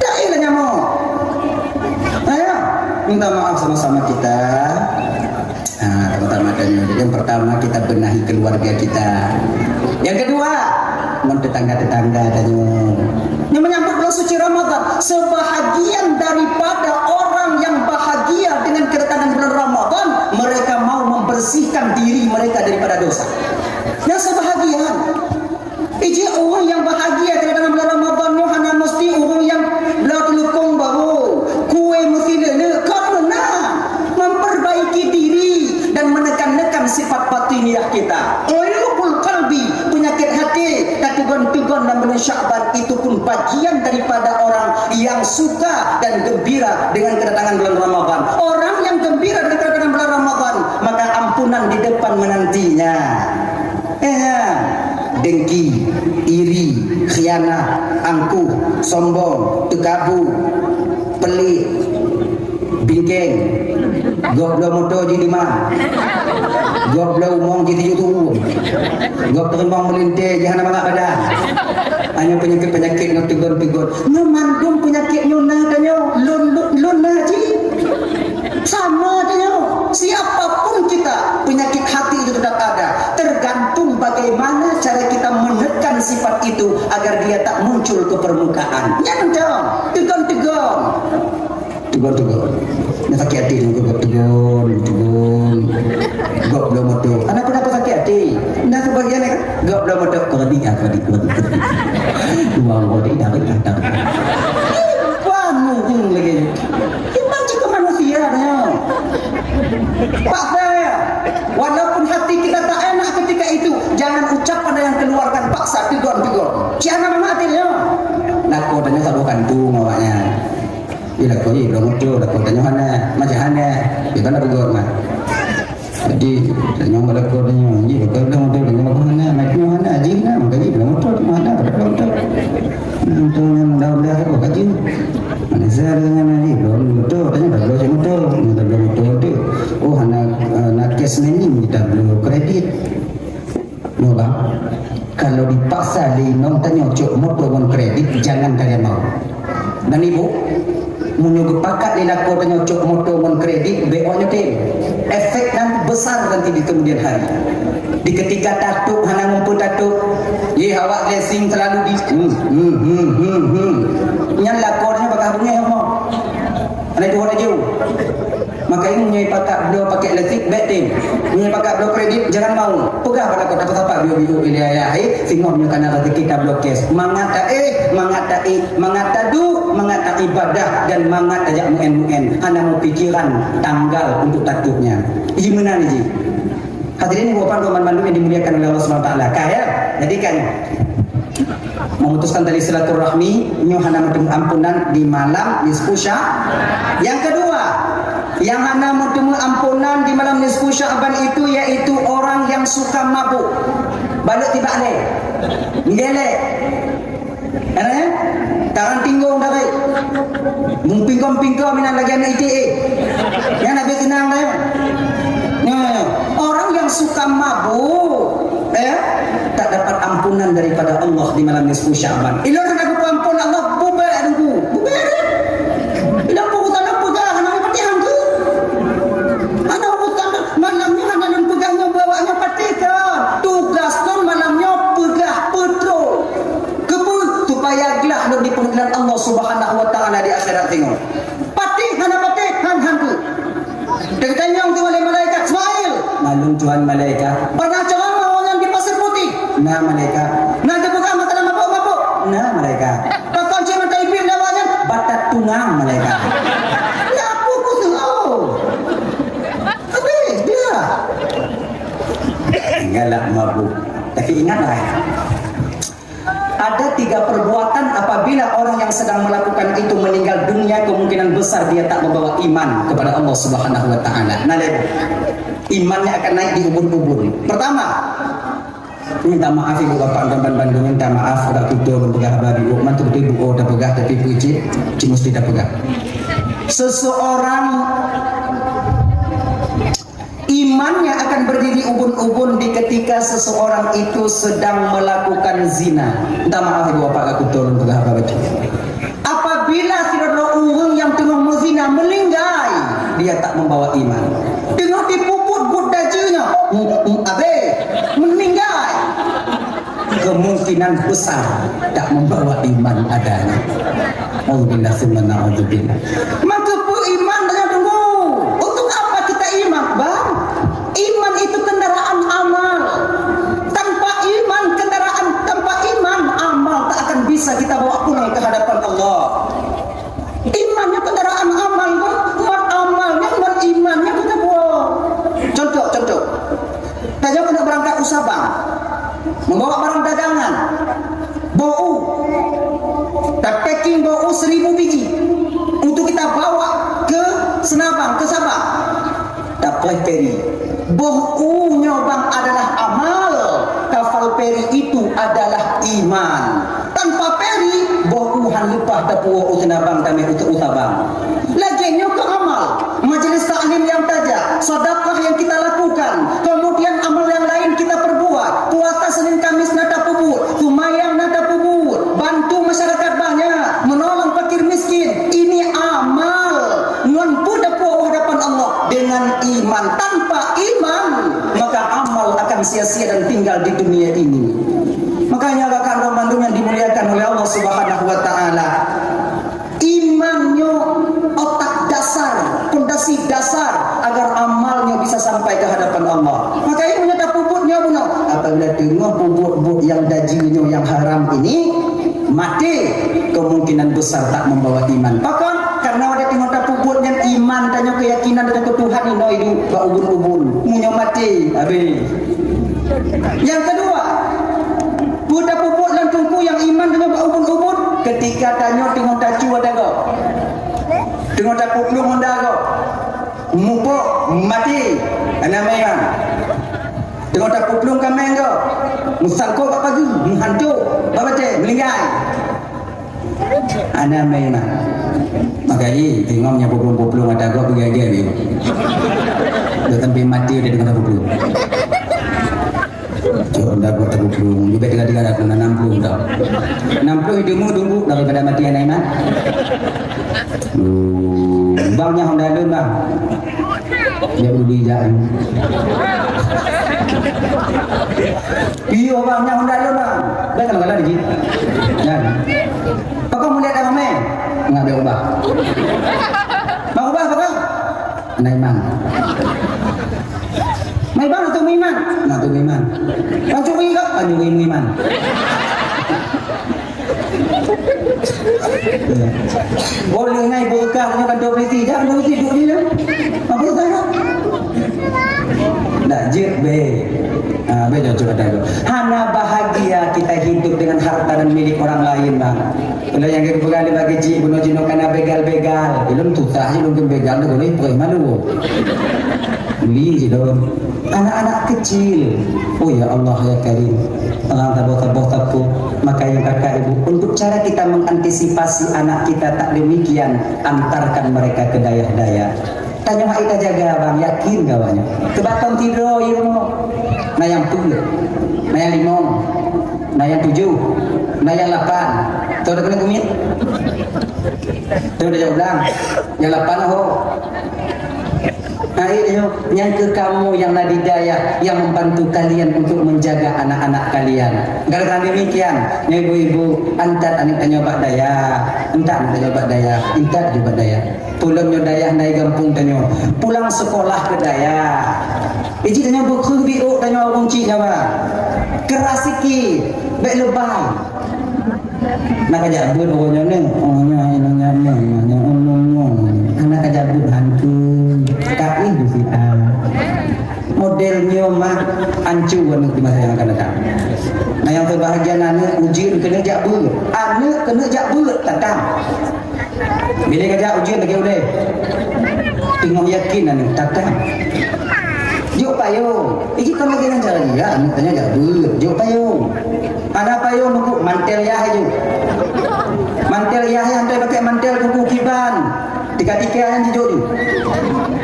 Tak payah nyamoe. Ayo, minta maaf sama-sama kita. Nah, pertama kali. Yang pertama, kita benahi keluarga kita. Yang kedua, ngon tetangga-tetangga tanyoe. Yang menyambut bulan suci Ramadan, sebahagian daripada orang yang bahagia dengan kedatangan bulan Ramadan, mereka mau membersihkan diri mereka daripada dosa. Yang sebahagian. Ijih ureueng nyang bahagia keunan bulan Ramadan nyoe hana meusti ureueng nyang bloe teuleukong barô, kué meusileuleu, kon meunan. Memperbaiki diri dan menekan-nekan sifat batiniah kita. Uyubul qalbi, penyakit hati, ka teugon-teugon lam bulan Sya'ban, itu pun bagian daripada orang yang suka dan gembira dengan kedatangan bulan Ramadan. Orang yang gembira dengan kedatangan bulan Ramadan, maka ampunan di depan menantinya. Eh, dengki, iri, khianat, angkuh, sombong, teukabu, pelit, bingkeng, gob bloe moto jih lima, gob bloe umong jih tujoh thôn, gob teurimong meulintèe jih hana mangat badan. Hanya penyakit-penyakit ngon teugon-teugon. Nyoe mandum penyakit nyoe na tanyoe, lôn, lôn, lôn na jih. Sama aja nyoe, siapapun kita, penyakit hati itu tetap ada. Tergantung bagaimana cara kita menekan sifat itu agar dia tak muncul ke permukaan. Nyan macam tegon-tegon. Tegon-tegon. Nah, sakit hati tu, tegon-tegon, tegon. Gob bloe moto. Kenapa, kenapa sakit hati? Nah, sebagian kan, gob bloe moto. Kredit, ya, kredit, kredit, kredit. Uang kredit, tarik, tarik. Wah, mungkin lagi. Memang jika manusia Paksa ya. Walaupun hati kita tak enak ketika itu, jangan ucap pada yang keluarkan paksa, tegur-tegur. Siapa nama hatinya? Lakoe tanyoe saboh kantung awaknyan. Di lakoe jih belum muncul, lakoe tanyoe hana, macam hana. Di mana tegur mah? Jadi, tanyoe lakoe tanyoe, jih lakoe belum muncul, tanyoe lakoe hana, macam hana, jih na, maka jih belum muncul, tanyoe hana, pada belum muncul. Nah, untuk yang mudah-mudahan apa kaji? Manusia dengan ni belum betul, tanya dah belum betul, dah belum betul tu. Oh, hana, eh, nakes ni kita belum kredit. Nyoe bang, kalau dipaksa lé inong tanyoe cok moto ngon kredit, jangan kalian mau. Dan ibu, meunyoe geupakat lé lakoe tanyoe cok moto ngon kredit, bék awak nyoe tem. Efek nan besar nanti di kemudian hari. Di ketika tatôb hana muphom tatôb, yeh awak gasing selalu di hmm, hmm, hmm, hmm, hmm. Nyan lakoe nyan bakah beungéh Allah. Hana tuha laju. Maka ini meunyoe pakat bloe pakai listrik, bék tem. Meunyoe pakat bloe kredit, jangan mau. Peugah bak lakoe, tak apa-apa, biu-biu ilé ayah, eh, singoh nyoe kana rezeki tabloe cash. Mangat ta eh, mangat ta eh, mangat ta duek, mangat ta ibadah, dan mangat tajak meu'en-meu'en. Hana meupikiran tanggal untuk tatôb nyan. Iji meunan iji. Hadirin ibu bapak teman bandum yang dimuliakan oleh Allah Subhanahu wa taala. Kah ya? Jadi kan memutuskan tali silaturahmi, nyoe hana meuteumé ampunan di malam nisfu Sya-, yang kedua, yang hana meuteumé ampunan di malam nisfu Sya'ban itu yaitu orang yang suka mabuk. Balut tibak lé. Ngelek. Eh? Tarang tinggong dah baik. Mupingkong-pingkong minan lagi anak itik eh. Yang nak senang dah. Nah, orang yang suka mabuk, eh, tak dapat ampunan daripada Allah di malam nisfu Sya'ban. Ilôn hana geupeuampon Allah, bubé deungku. Bubé deh. Ilôn pun urusan peugah, hana meupatéh hangku. Hana urusan malam ni hana lôn peugah nyoe bawa nyoe patéh ke. Tugas lôn malam nyoe peugah peutro. Keupeue? Supaya glah lôn di pengadilan Allah Subhanahu wa Taala di akhirat singoh. Patéh hana patéh, han han tu. Teutanyong tu oleh malaikat, "Ismail." "Malum Tuhan malaikat." "Pernah ceramah awak nyan di Pasir Putih?" "Na malaikat." "Na teupeugah masalah mabuk-mabuk?" "Na malaikat." "Pakon cit mata ipiep lé awak nyan?" "Batat tungang malaikat." "Ya aku kuseuh." Habis dia. Galak mabuk. Tapi ingatlah. Ada tiga perbuatan apabila orang yang sedang melakukan itu meninggal dunia, kemungkinan besar dia tak membawa iman kepada Allah Subhanahu wa Taala. Nah, lihat. Imannya akan naik di ubun-ubun. Pertama, minta maaf ibu bapak dan bandum, minta maaf udah kuto peugah haba ibu, man tu betul ibu oh dah peugah tapi puji, cuma mesti dah peugah. Seseorang Imannya akan berdiri ubun-ubun di ketika seseorang itu sedang melakukan zina. Minta maaf ibu bapak, aku turun peugah apa baca. Apabila sidroe ureueng nyang teungoh meuzina meuninggai, dia tak membawa iman. Teungoh dipuput buet dajeunya, mm, mm, abéh, meuninggai. Kemungkinan besar tak membawa iman adanya. Auzubillah summa naudzubillah. Maka beriman dengan dulu. Untuk apa kita iman, Bang? Iman itu kendaraan amal. Tanpa iman, kendaraan, tanpa iman, amal tak akan bisa kita bawa pulang ke hadapan Allah. Imannya kendaraan amal, Bang. Mat amalnya, mat imannya kita bawa. Contoh, contoh. Tanyoe keuneuk beurangkat u Sabang, membawa barang dagangan, boh u, tapacking boh u seribu biji untuk kita bawa ke Seunabang, ke Sabang. Tapoh peri. Boh u nyoe bang adalah amal, kapal peri itu adalah iman. Tanpa peri, boh u han leupah tapuwoe u Seunabang tamé u Sabang. Lagèe nyoe keu amal, majelis taklim nyang tajak, sedekah nyang kita lakukan, kemudian amal nyang laén kita perbuat, puasa Senin Kamis na tapeubuet, seumayang na tapeubuet, bantu masyarakat banyak, menolong fakir miskin. Ini amal. Ngon peue tapuwoe u hadapan Allah? Dengan iman. Tanpa iman, maka amal akan sia-sia dan tinggal di dunia ini. Makanya, rakan-rakan bandum yang dimuliakan oleh Allah Subhanahu wa Ta'ala, iman nyoe otak dasar, pondasi dasar agar amal nyoe bisa sampai ke hadapan Allah. Maka, iman nyoe tapeubuet nyoe bunoe. Apabila teungoh peubuet buet nyang dajeuh nyoe, nyang haram ini, maté, kemungkinan besar tak membawa iman. Pakon? Karena watèe teungoh tapeubuet nyan Iman tanyoe, keuyakinan tanyoe keu Tuhan inoe iduek bak ubun-ubun. Meunyoe maté, habéh. Nyang keudua, peue tapeubuet lam teungku nyang iman tanyoe bak ubun-ubun? Keutika tanyoe teungoh tacu ata gob, teungoh tapeuplueng honda gob, mupok maté, hana meuiman. Teungoh tapeuplueng kaméng gob, meusangkot bak pageue, meuhanco bak batée, meuninggai. Hana meuiman. Maka jih teungoh nyang peuplueng-peuplueng ata gob beugèe-gèe. Dok sampai maté udah teungoh peuplueng. Cok dah buat peuplueng, jubek tiga-tiga dah kena enam puluh dah. Enam puluh itu mu tunggu daripada mati hana iman. Duh, bang nyan honda lôn bang. Dia beli jak. Iyo bang, nyan honda lôn bang. Dah sama kalah dikit. Kan. Pakon mulia dah ramai. Enggak ada ubah. Bang ubah pakon? Naiman. Mai bang atau Miman? Nah tu Miman. Pancuri kau? Pancuri Miman. Boleh ngai berkah punya kantor polisi. Jangan polisi duduk di dalam. Apa salah? Nak jek be. Ah, be cocok ada tu. Hana bahagia kita hidup dengan harta dan milik orang lain, bang. Kalau yang kita pegang bagi cik bunuh jenuh karena begal-begal. Belum tutah je mungkin begal tu boleh pergi malu. Beli je tu. Anak-anak kecil. Oh ya Allah ya Karim. Tengah taboh-taboh tapu. Maka yang kakak ibu, untuk cara kita mengantisipasi anak kita tak demikian, antarkan mereka ke dayah-dayah. Tanyoe hai tajaga bang, yakin kawan. Keubatong tidroe iroe. Na nyang peuet, na nyang limong, na nyang tujoh, na nyang lapan. Tahu dah kena kumit? Tahu dah jawab bilang. Nyang lapan ho. Nah, ini nyang ke kamu yang na di dayah yang membantu kalian untuk menjaga anak-anak kalian. Gara-gara demikian, ibu-ibu, antat anak tanyoe bak dayah, antat anak tanyoe bak dayah, antat juga dayah. Tulông nyoe dayah nai gampông tanyoe, pulang sekolah ke dayah. Iji tanyoe beukheueh biôk tanyoe ureueng cik nyawa. Keurasiki, bèk leubai. Na ka jak beuet uroe nyoe neh, oh nyoe, nyoe, nyoe, nyoe, nyoe, nyoe, nyoe. Aneuk ka jak beuet hantu, ka ih di sita. Model nyoe mah ancu aneuk di masa yang akan datang. Nah, yang terbahagia aneuk ujeuen keuneuk jak beuet, aneuk keuneuk jak beuet tatang. Bila ka jak ujeuen lagèe ulèe. Teungoh yakin aneuk tatang. Jok payong. Iji kon lagèe nyan cara dia, aneuk tanyoe jak beuet. Jok payong. Hana payong nunggu mantel yah aju. Mantel yah, yah hantai pakai mantel kuku kiban. Tika-tika nyan jijok ju.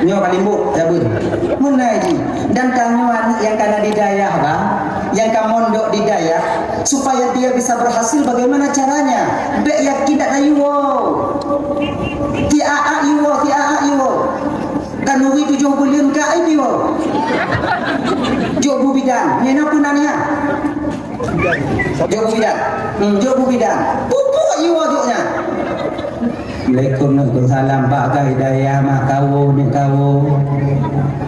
Nyoe ka limbuk, jak beuet. Meunan ji. Dan tanyoe aneuk nyang ka na di dayah, bang, nyang ka mondok di dayah, supaya dia bisa berhasil, bagaimana caranya? Bèk yakin dak na yuwoe. Ti a-a yuwoe, ti a-a yuwoe. Khanuri tujoh buleuen ka ai yuwoe. Jok bu bidan, nyan na peunan nyan. Jok bu bidan. Hmm, jok bu bidan. Pupuk yuwoe jok nyan. Assalamualaikum, waalaikumsalam. Bak ka hidayah mak kawo, nek kawo.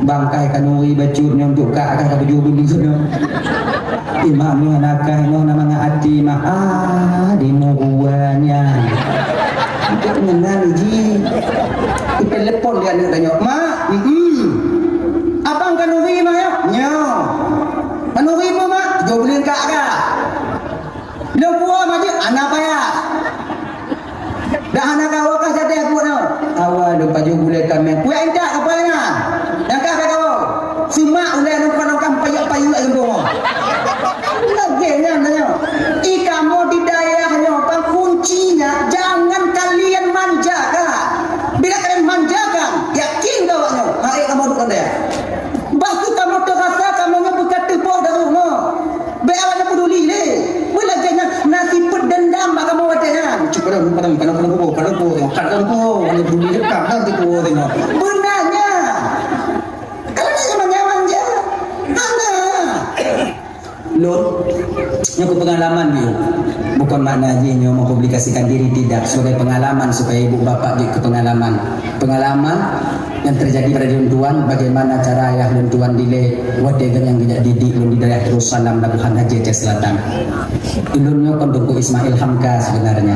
Bangkai khanuri bacut nyoe untuk kak, kak tujoh buleuen nyoe. Imak nyoe nakah nyoe na mangat até mak. Ah, di muruan nyan. Untuk mengenal ji. Ditelepon dia aneuk tanyoe, "Mak, mm-mm. Abang khanuri mak nyoe?" "Nyoe." "Khanuri peue mak?" "Tujoh buleuen kak kah." Lôn puwoe maju, hana payah. Dah hana kawa kah jadeh buet nyoe. Awai lôn pajoh gulèe kaméng. Kuyak intat apa nyan? Nyang kah ka kawa. Seumah ulèe lôn kon lôn kah payah-payah lôn buwoe. Lagèe nyan tanyoe. I kamoe di dayah nyoe, bang, kuncinya jangan kalian manjakan. Bila kalian manjakan, yakin gawat nyoe. Hai kamoe duek di dayah. Bah tu kamoe teurasa kamoe nyoe beuka teupoh daruh nyoe. Bèk awak nyan peduli lé. Beulagèe nyan na sifeuet dendam bak kamoe watèe nyan. Cit padang, padang, padang, padang kubu, padang kubu, padang kubu, padang peduli dekat, padang kubu tengok. Beuna nyan. Kalau nak nyaman-nyaman je. Hana. Lôn, nyoe keu pengalaman, Biu. Bukan makna jih nyoe mempublikasikan diri, tidak. Sebagai pengalaman supaya ibu bapak jeuet keu pengalaman. Pengalaman yang terjadi pada lôn tuan, bagaimana cara ayah lôn tuan dilèe watèe geunyang geujak didik lôn di daerah Darussalam, Labuhan Haji, Aceh Selatan. Ulôn nyoe kon Teungku Ismail Hamka sebenarnya.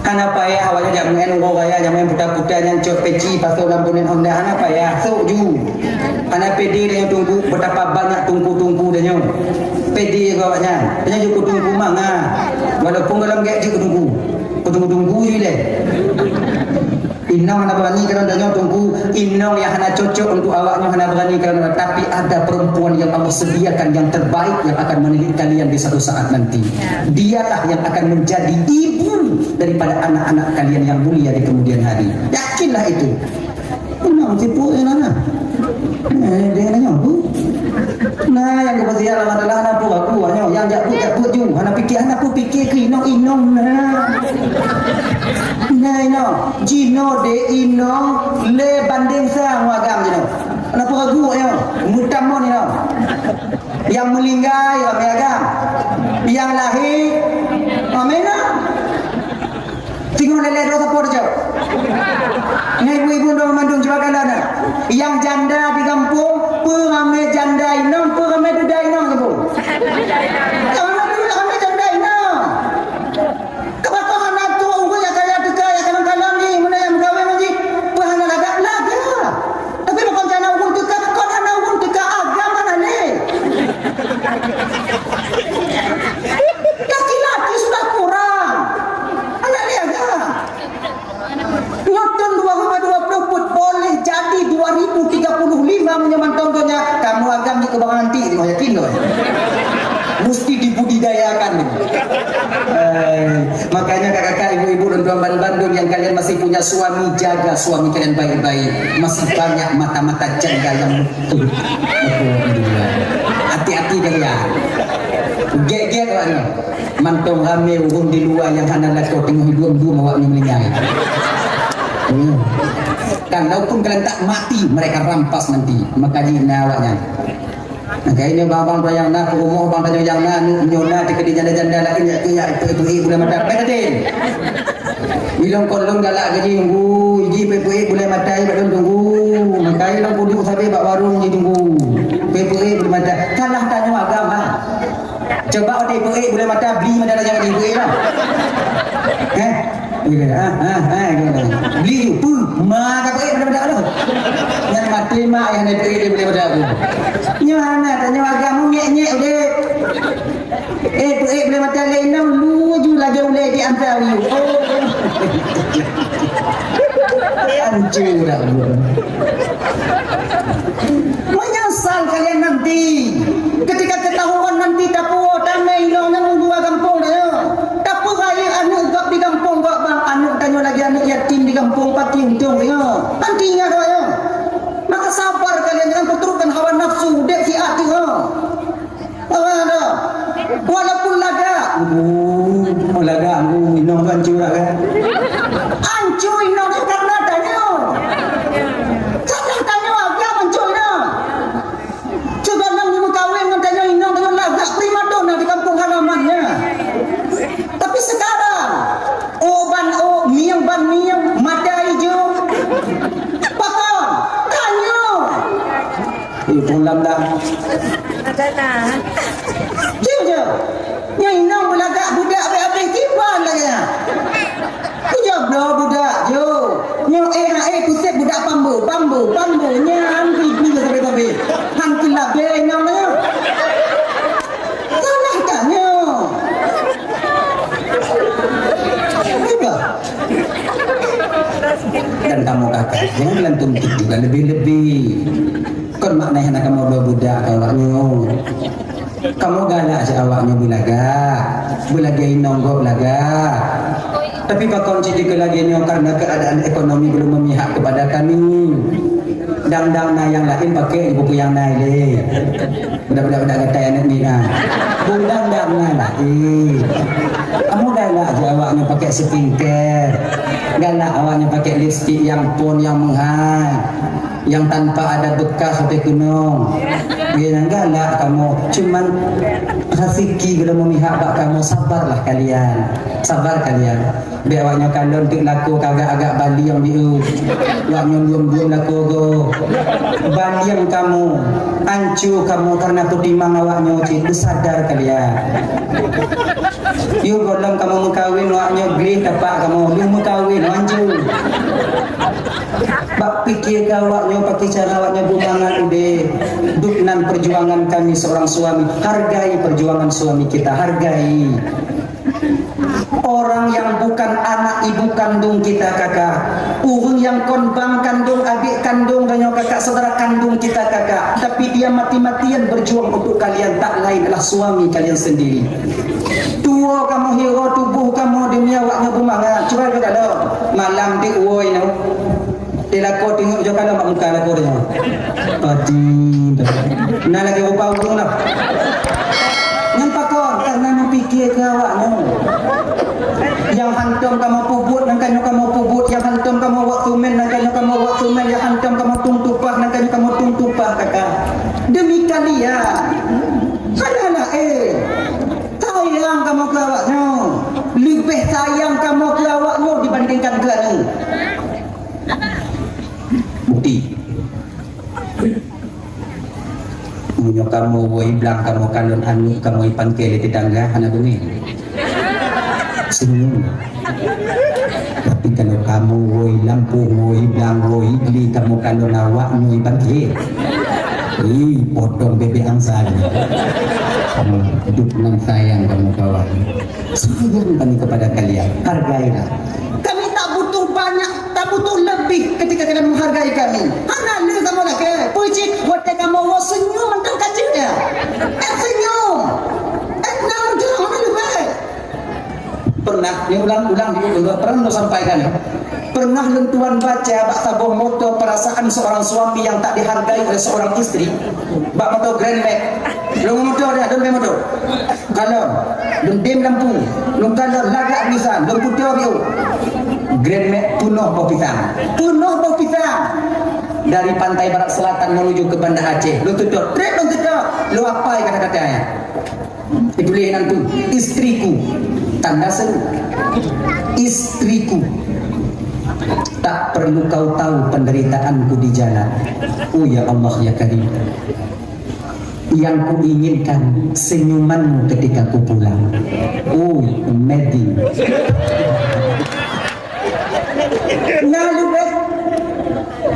Hana payah awaknyan jak meu'en uroe raya, jak meu'en puta-puta nyan, cok peci, pasoe lam bonnet Honda, hana payah, sok ju. Hana pede tanyoe teungku, betapa banyak teungku-teungku tanyoe. Pede keu awaknyan. Tanyoe jeuet keu teungku mangat. Walaupun gohlom gèt jeuet keu teungku. Keu teungku-teungku ju lé. Inong hana berani kalon tanyoe teungku, inong yang hana cocok untuk awaknyoe hana berani kalon, tapi ada perempuan yang Allah sediakan yang terbaik yang akan menilik kalian di satu saat nanti. Dialah yang akan menjadi ibu daripada anak-anak kalian yang mulia di kemudian hari. Yakinlah itu. Inong tipu yang mana? Eh, dia nanya, "Bu?" Nah, nyang geupeusiap lam adalah hana peue aku, nyoe nyang jak buet, jak buet ju. Hana pike, hana peue pike keu inong-inong na. Nah, inong, jinoe deh inong lé bandeng sa ngon agam jinoe. Hana peue ragu nyoe, meutamong inong. Nyang meulinggai ramé agam. Nyang lahé ramé inong. Singoh lé-lé droe sapo teucok. Ngon ibu-ibu droe mandum cuba kala na. Nyang janda di gampông, peue ramé janda inong, peue ramé duda inong gampông. Ramé duda, ramé janda inong. Keupeue hana tuha ureueng nyang kaya teuka, nyang kalon-kalon jih, meunan nyang meukawen jih, peue hana lagak? Lagak. Tapi pakon hana ureueng teuka, kon hana ureueng teuka, agam hana lé. Laki-laki sudah kurang. Hana lé agam. Nyoe thôn dua ribu dua puluh peuet boleh jadi dua ribu tiga puluh lima meunyoe mantong donya, kamoe agam jeuet keu barang antik, kamoe yakin doh. Mesti dibudidayakan. Eh, makanya kakak-kakak, ibu-ibu dan tuan bandum yang kalian masih punya suami, jaga suami kalian baik-baik. Masih banyak mata-mata janda yang betul. Betul, betul. Hati-hati kalian. Gek-gek awaknyan. Mantong ramé ureueng di luwa nyang hana lakoe teungoh hidup dum awaknyan meuninggai. Hmm. Kalaupun kalian tak mati, mereka rampas nanti. Maka jih na awaknyan. Maka ini bang-bang tu nyang na peurumoh, bang tanyoe nyang na aneuk nyoe na teuka di janda-janda laén, ya, ya, ibu-ibu bulan mata. Baik, Datin. Ilong kon lôn galak gaji tunggu, iji peuet-peuet buleuen mata i bak lôn tunggu. Maka ilong kudu sabe bak warong ji tunggu. Peuet-peuet buleuen mata. Kalah tanyoe agam, ha. Coba ote peuet buleuen mata beli mata raja di peuet lah. Eh? Iya, ha, ha, ha, gitu. Beli ju, pu, ma ka peuet buleuen mata tu. Nyang mati mak yang ada peuet buleuen mata tu. Nyoe hana tanyoe agam nyek-nyek udep. Eh, peuet buleuen mata lé inong, lu ju lagèe ulèe di antara you. Oh. Hancur dah. Menyesal kalian nanti. Ketika ketahuan nanti tapuwoe tamè inong nyang u luwa gampông nyoe. Tapeurayeuk aneuk gob di gampông gob bang, aneuk tanyoe lagèe aneuk yatim di gampông, pati untông nyoe. Nanti ingat nyoe. Maka sabar kalian, jangan peuturutkan hawa nafsu, udép siat nyoe. Walaupun lagak, uh, lagak, uh, inong tu hancur lah kan. Hancur inong tu karena tanyoe. Karena tanyoe agam hancur inong. Cuba nang meukawen ngon tanyoe inong, tanyoe lagak primadona di kampung halamannya. Tapi sekarang, oh ban oh, mieng ban mieng, mata ijo. Pakon? Tanyoe. Eh, phôn lam dah. Ada lah. Jeuh, jeuh. Nyang inong beulagak budak abéh-abéh kiban lagèe nyan. Kujak bloe budak, jeuh. Nyoe eh, ha, eh, kusét budak pambo, pambo, pambo. Nyan, bibie sabé-sabé. Han keu labée inong nyoe. Salah tanyoe. Hebat. Dan kamoe kakak, jangan kalian tuntut juga lebih-lebih. Kon makna hana kamoe bloe budak keu awaknyoe. Kamoe galak cit awaknyoe beulagak, beulagèe inong gob lagak. Tapi pakon cit dikeue lagèe nyoe karena keadaan ekonomi belum memihak kepada kami. Dang-dang na nyang laén pakai buku nyang na ilèe. Budak-budak, budak gatai aneuk mina. Dang-dang na laén. Kamoe galak cit awaknyoe pakai skincare. Galak awaknyoe pakai lipstik nyang phôn nyang meuhai. Nyang tanpa ada bekas sampai keunong. Nyan galak kamoe. Cuman raseuki gohlom memihak bak kamoe, sabarlah kalian. Sabar kalian. Bèk awaknyoe kalon teuk lakoe ka agak-agak balieng di eu. Awaknyoe lom-lom lakoe goe. Balieng kamoe, anco kamoe karena peutimang awaknyoe cit. Beusadar kalian. Yôh gohlom kamoe meukawen, awak nyoe gleh tapak kamoe, lheueh meukawen, hanco. Bak pike keu awak nyoe, pakri cara awak nyoe beumangat udeb. Dum nan perjuangan kami seorang suami. Hargai perjuangan suami kita, hargai. Orang yang bukan anak ibu kandung kita, kakak. Ureueng nyang kon bang kandung, adek kandung, dan nyoe kakak, saudara kandung kita, kakak. Tapi dia mati-matian berjuang untuk kalian, tak lain adalah suami kalian sendiri. Tuwo kamoe, hiroe tuboh kamoe demi awak nyoe beumangat. Cuba geutanyoe, malam di uwoe nyoe. Di lakoe teungoh jok kalon bak muka lakoe nyoe. Padi. Na lagèe rupa ureueng dah. Nyan pakon, karena meupike keu awak nyoe. Nyang hantom kamoe peubuet, nyan ka nyoe kamoe peubuet, nyang hantom kamoe wak seumén, nyan ka nyoe kamoe wak seumén, nyang hantom kamoe tueng tupah, nyan ka nyoe kamoe tueng tupah, kakak. Demi kalian. Hana laén. Sayang kamoe keu awak nyoe. Leubeh sayang kamoe keu awak nyoe dibandingkan keu aneuk. Bukti. Meunyoe kamoe woe blang kamoe kalon aneuk kamoe ipanke lé tetangga, hana beungéh. Senyum. Tapi kalau kamoe woe lampôh, woe blang, woe glé kamoe kalon awak nyoe ipanke. Ih, potong bebek angsa ni. Kamoe hidup ngon sayang kamoe kawan. Sayang kami kepada kalian. Hargailah. Kami tak butuh banyak, tak butuh lebih ketika kalian menghargai kami. Hana lé kamoe lakèe. Peue cit watèe kamoe woe senyum mantong ka jeuet ya. Eh, senyum. Eh, na mantong hana leubeh. Pernah, ni ulang-ulang di, pernah lôn sampaikan. Pernah lôn tuan baca bak saboh moto perasaan seorang suami yang tak dihargai oleh seorang istri. Bak moto Grand Max. Lôn moto dia, lôn moto. Kalon, lôn dem lampu, lôn kalon lagak bisan, lôn putoe biôh. Grand Max peunoh boh pisang. Peunoh boh pisang. Dari pantai barat selatan menuju ke Banda Aceh. Lôn tutôp, trép lôn tutôp. Lôn apai kata-katanya. Ditulis nan tu, istriku. Tanda seru. Istriku. Tak perlu kau tahu penderitaanku di jalan. Oh ya Allah ya Karim. Yang kuinginkan senyumanmu ketika ku pulang. Oh, Medi. Nah, leubeh.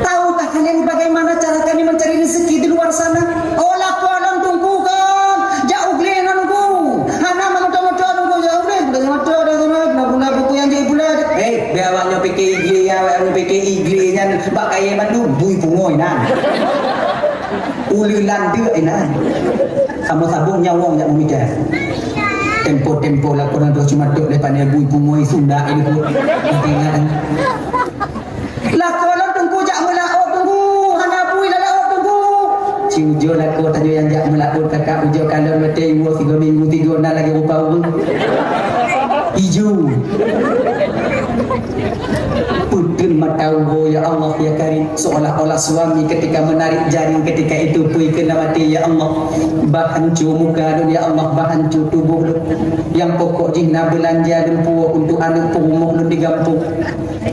Tahukah kalian bagaimana cara kami mencari rezeki di luar sana? Oh, lakoe lôn teungku kon. Jak u glé ngon teungku. Hana meumoto-moto teungku, jak u glé. Bukan moto dah sana. Kenapa, kenapa, buku yang jadi bulat? Eh, biar awak nyoe pike iglé, ya, awak nyoe pike iglé nyan bak kayèe mandum, bui pungoe nyan. Uleulan deuk inan. Sama sabong nyawong jak meumita. Tempo-tempo lakoe nyan troh cuma tok depan ibu, ibu ngoi sunda ibu. Ingat kan? Lakoe lôn teungku jak meulaôt teungku, hana bui lalaôt teungku. Ci ujoe lakoe tanyoe nyang jak meulaôt kakak ujoe kalon watèe iwoe sigoe minggu tiga na lagèe rupa ureueng. Iju. Peuteun mata uroe, ya Allah, ya Karim, seolah-olah suami ketika menarik jaring ketika itu peue keunan maté, ya Allah. Bah hanco muka lôn, ya Allah, bah hanco tuboh lôn. Nyang pokok jih na beulanja lôn puwoe untuk aneuk peurumoh lôn di gampông.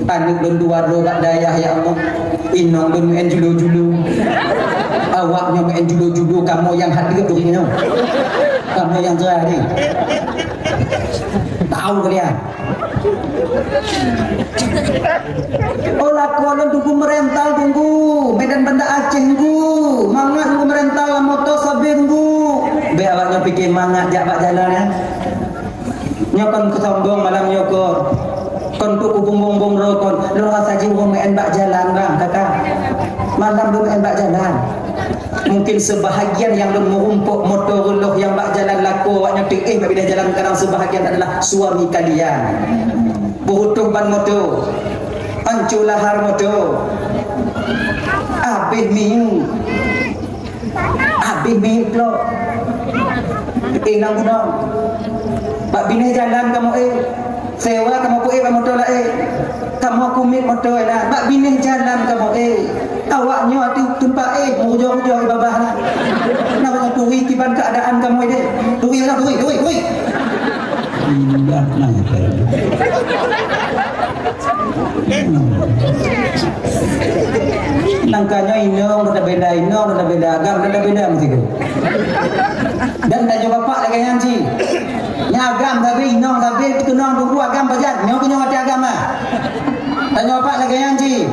Aneuk lôn dua droe bak dayah, ya Allah. Inong lôn meu'en julo-julo. Awak nyoe meu'en julo-julo, kamoe nyang hadeup ureueng nyoe. Kamoe nyang jeuet. Tahu kalian? Oh, lakoe lôn teungku meurental teungku, Medan Banda Aceh teungku, mangat teungku meurental lam moto sabe teungku. Bèk awak nyoe pike mangat jak bak jalan, ya. Nyoe kon keusombong malam nyoe kon. Kon tu kubumbong-bong droe kon. Lôn rasa jiwoe meu'en bak jalan bang, kakak. Malam lôn meu'en bak jalan. Mungkin sebahagian nyang lôn meurumpok moto reuloh nyang bak jalan lakoe awak nyoe pike bak binéh jalan, kadang sebahagian adalah suami kalian. Beurutoh ban moto, anco lahar moto, abéh minyeuk, abéh minyeuk lom. Eh, nang gunong. Bak binéh jalan kamoe, eh. Sewa kamoe peuék bak moto laén. Kamoe kumiet moto na. Bak binéh jalan kamoe, eh. Awak nyoe atu teumpat, eh, meurujoh-rujoh babah na. Na bangai turi kiban keuadaan kamoe deh. Turi na, turi, turi, turi. Indah na. Nyang ka nyoe inong rada beda, inong rada beda, agam rada beda meusigoe. Dan tanyoe bapak lagèe nyan cit. Nyan agam sabe, inong sabe, keunong teungku agam pajan. Nyoe keuh nyoe watèe agam ah. Tanyoe bapak lagèe nyan cit.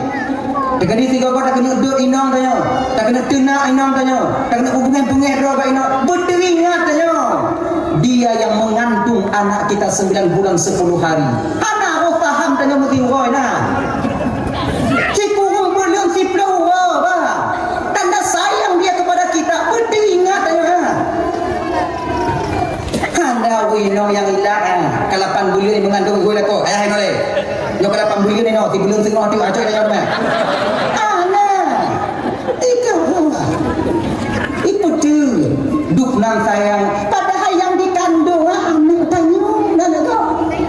Teukeudi sigoe-goe takeuneuk dot inong tanyoe, takeuneuk teunak inong tanyoe, takeuneuk peungéh-peungéh droe bak inong. Beuteuingat tanyoe. Dia yang mengandung anak kita sembilan bulan sepuluh hari. Hana rôh paham tanyoe meusigoe na. Sikureueng buleuen siplôh uroe, bah. Tanda sayang dia kepada kita, beuteuingat tanyoe, ha. Hana wui inong nyang ilak, ha. Ka lapan buleuen mengandung goi lakoe, ayah inong lé. Nyoe ka lapan buleuen inong, sibuleuen seungoh tu, acok inong mah. Hana. Tiga bulan. Ipeuteuingat. Dup nan sayang. Padahai nyang dikandung, ha, aneuk tanyoe, na lagèe.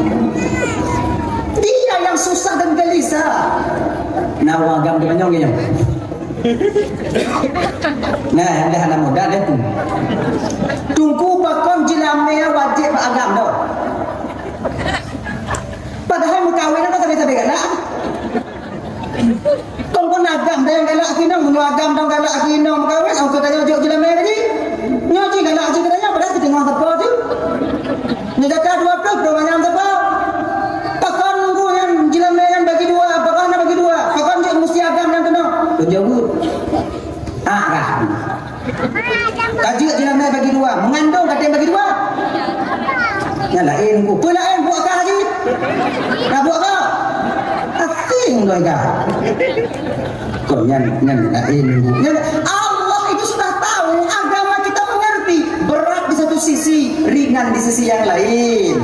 Dia yang susah dan gelisah. Na ureueng agam di manyong nyoe. Nah, dah hana muda deh tu. Teungku pakon jeulamé wajéb bak agam dah. Padahai meukawen kan sabe-sabe galak. Kon-kon agam dah nyang galak keu inong, meunyoe agam dong galak keu inong meukawen, ongko tanyoe jok jeulamé lagi. Nyoe jih galak jih keu tanyoe, padahai siteungoh sapo jih. Nyoe gata dua ploh, dua manyam sapo. Pakon nunggu nyan jeulamé nyan bagi dua, pakon hana bagi dua? Pakon jeuet musti agam nyang keunoe? Lôn jaweueb. Ah, kah. Ka jeuet jeulamé bagi dua, meungandong ka tem bagi dua. Nyan laén ku. Peue laén buet kah jih? Ka buet kah? Asing doi kah. Kok nyan, nyan laén ku. Nyan, Allah itu sudah tahu, agama kita mengerti. Berat di satu sisi, ringan di sisi yang lain.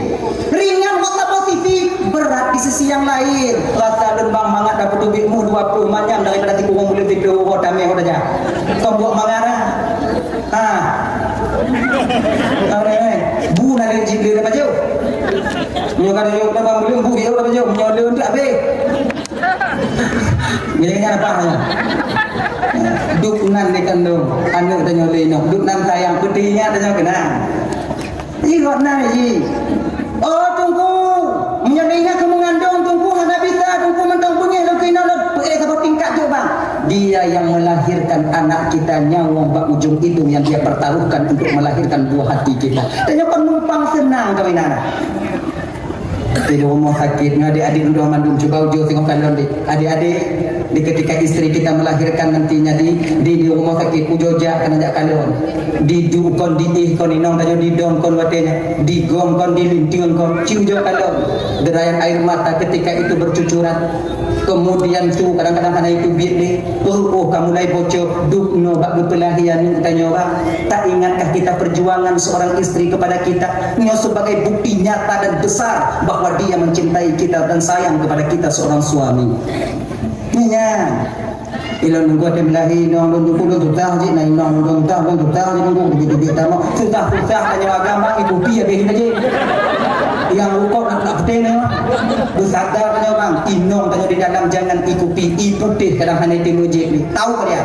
Ringan wataba sisi, berat di sisi yang lain. Rasa lôn bang mangat dapat teubiet muh dua ploh manyam daripada tikureueng buleuen tiga uroe tamé ho tajak. Kau buat mangat ah. Ha. Kau ni, eh. Bu na lé jih lé baju. Nyoe ka jok bang buleuen bu yo baju. Nyoe lé untuk habis. Ngieng-ngieng apa hanya? Dup nan dikandung aneuk tanyoe lé nyoe. Dup nan sayang, beuteuingat tanyoe keunan. Ih, gobnyan jih. Oh, Teungku, meunyoe ingat keu meungandong, Teungku, hana bisa, Teungku, mantong beungéh lôn keu inong lôn. Peuék saboh tingkat jok, bang. Dia yang melahirkan anak kita, nyawong bak ujung hidung yang dia pertaruhkan untuk melahirkan buah hati kita. Tanyoe kon numpang seunang kawin aneuk. Di rumoh sakét ngon adik-adik lôn mandum, cuba ujoe singoh kalon deh. Adik-adik, di ketika istri kita melahirkan nantinya di, di, di rumoh sakét, ujoe jak keunan jak kalon. Di du kon, di éh kon, inong tanyoe di dong kon watèe nyan, di gom kon, di linteung kon, ci ujoe kalon. Derayan air mata ketika itu bercucuran. Kemudian tu kadang-kadang hana itu biet deh. Oh, oh, ka mulai boco, dubnoe bak geupeulahé aneuk tanyoe bak. Tak ingatkah kita perjuangan seorang istri kepada kita? Nyoe sebagai bukti nyata dan besar bahwa dia mencintai kita dan sayang kepada kita seorang suami. Nyan. Ilôn nunggu tem lahé inong lôn, nunggu lôn tutah jih, na inong lôn tutah, lôn tutah jih, nunggu teubiet-teubiet tamong. Susah-susah tanyoe agama, ibu pih habéh jih. Nyang rukok nak, nak peuteng nyoe. Beusadar tanyoe bang, inong tanyoe di dalam jangan ikupi, ibu pih kadang hana iteumé jih ni. Tahu ka dia?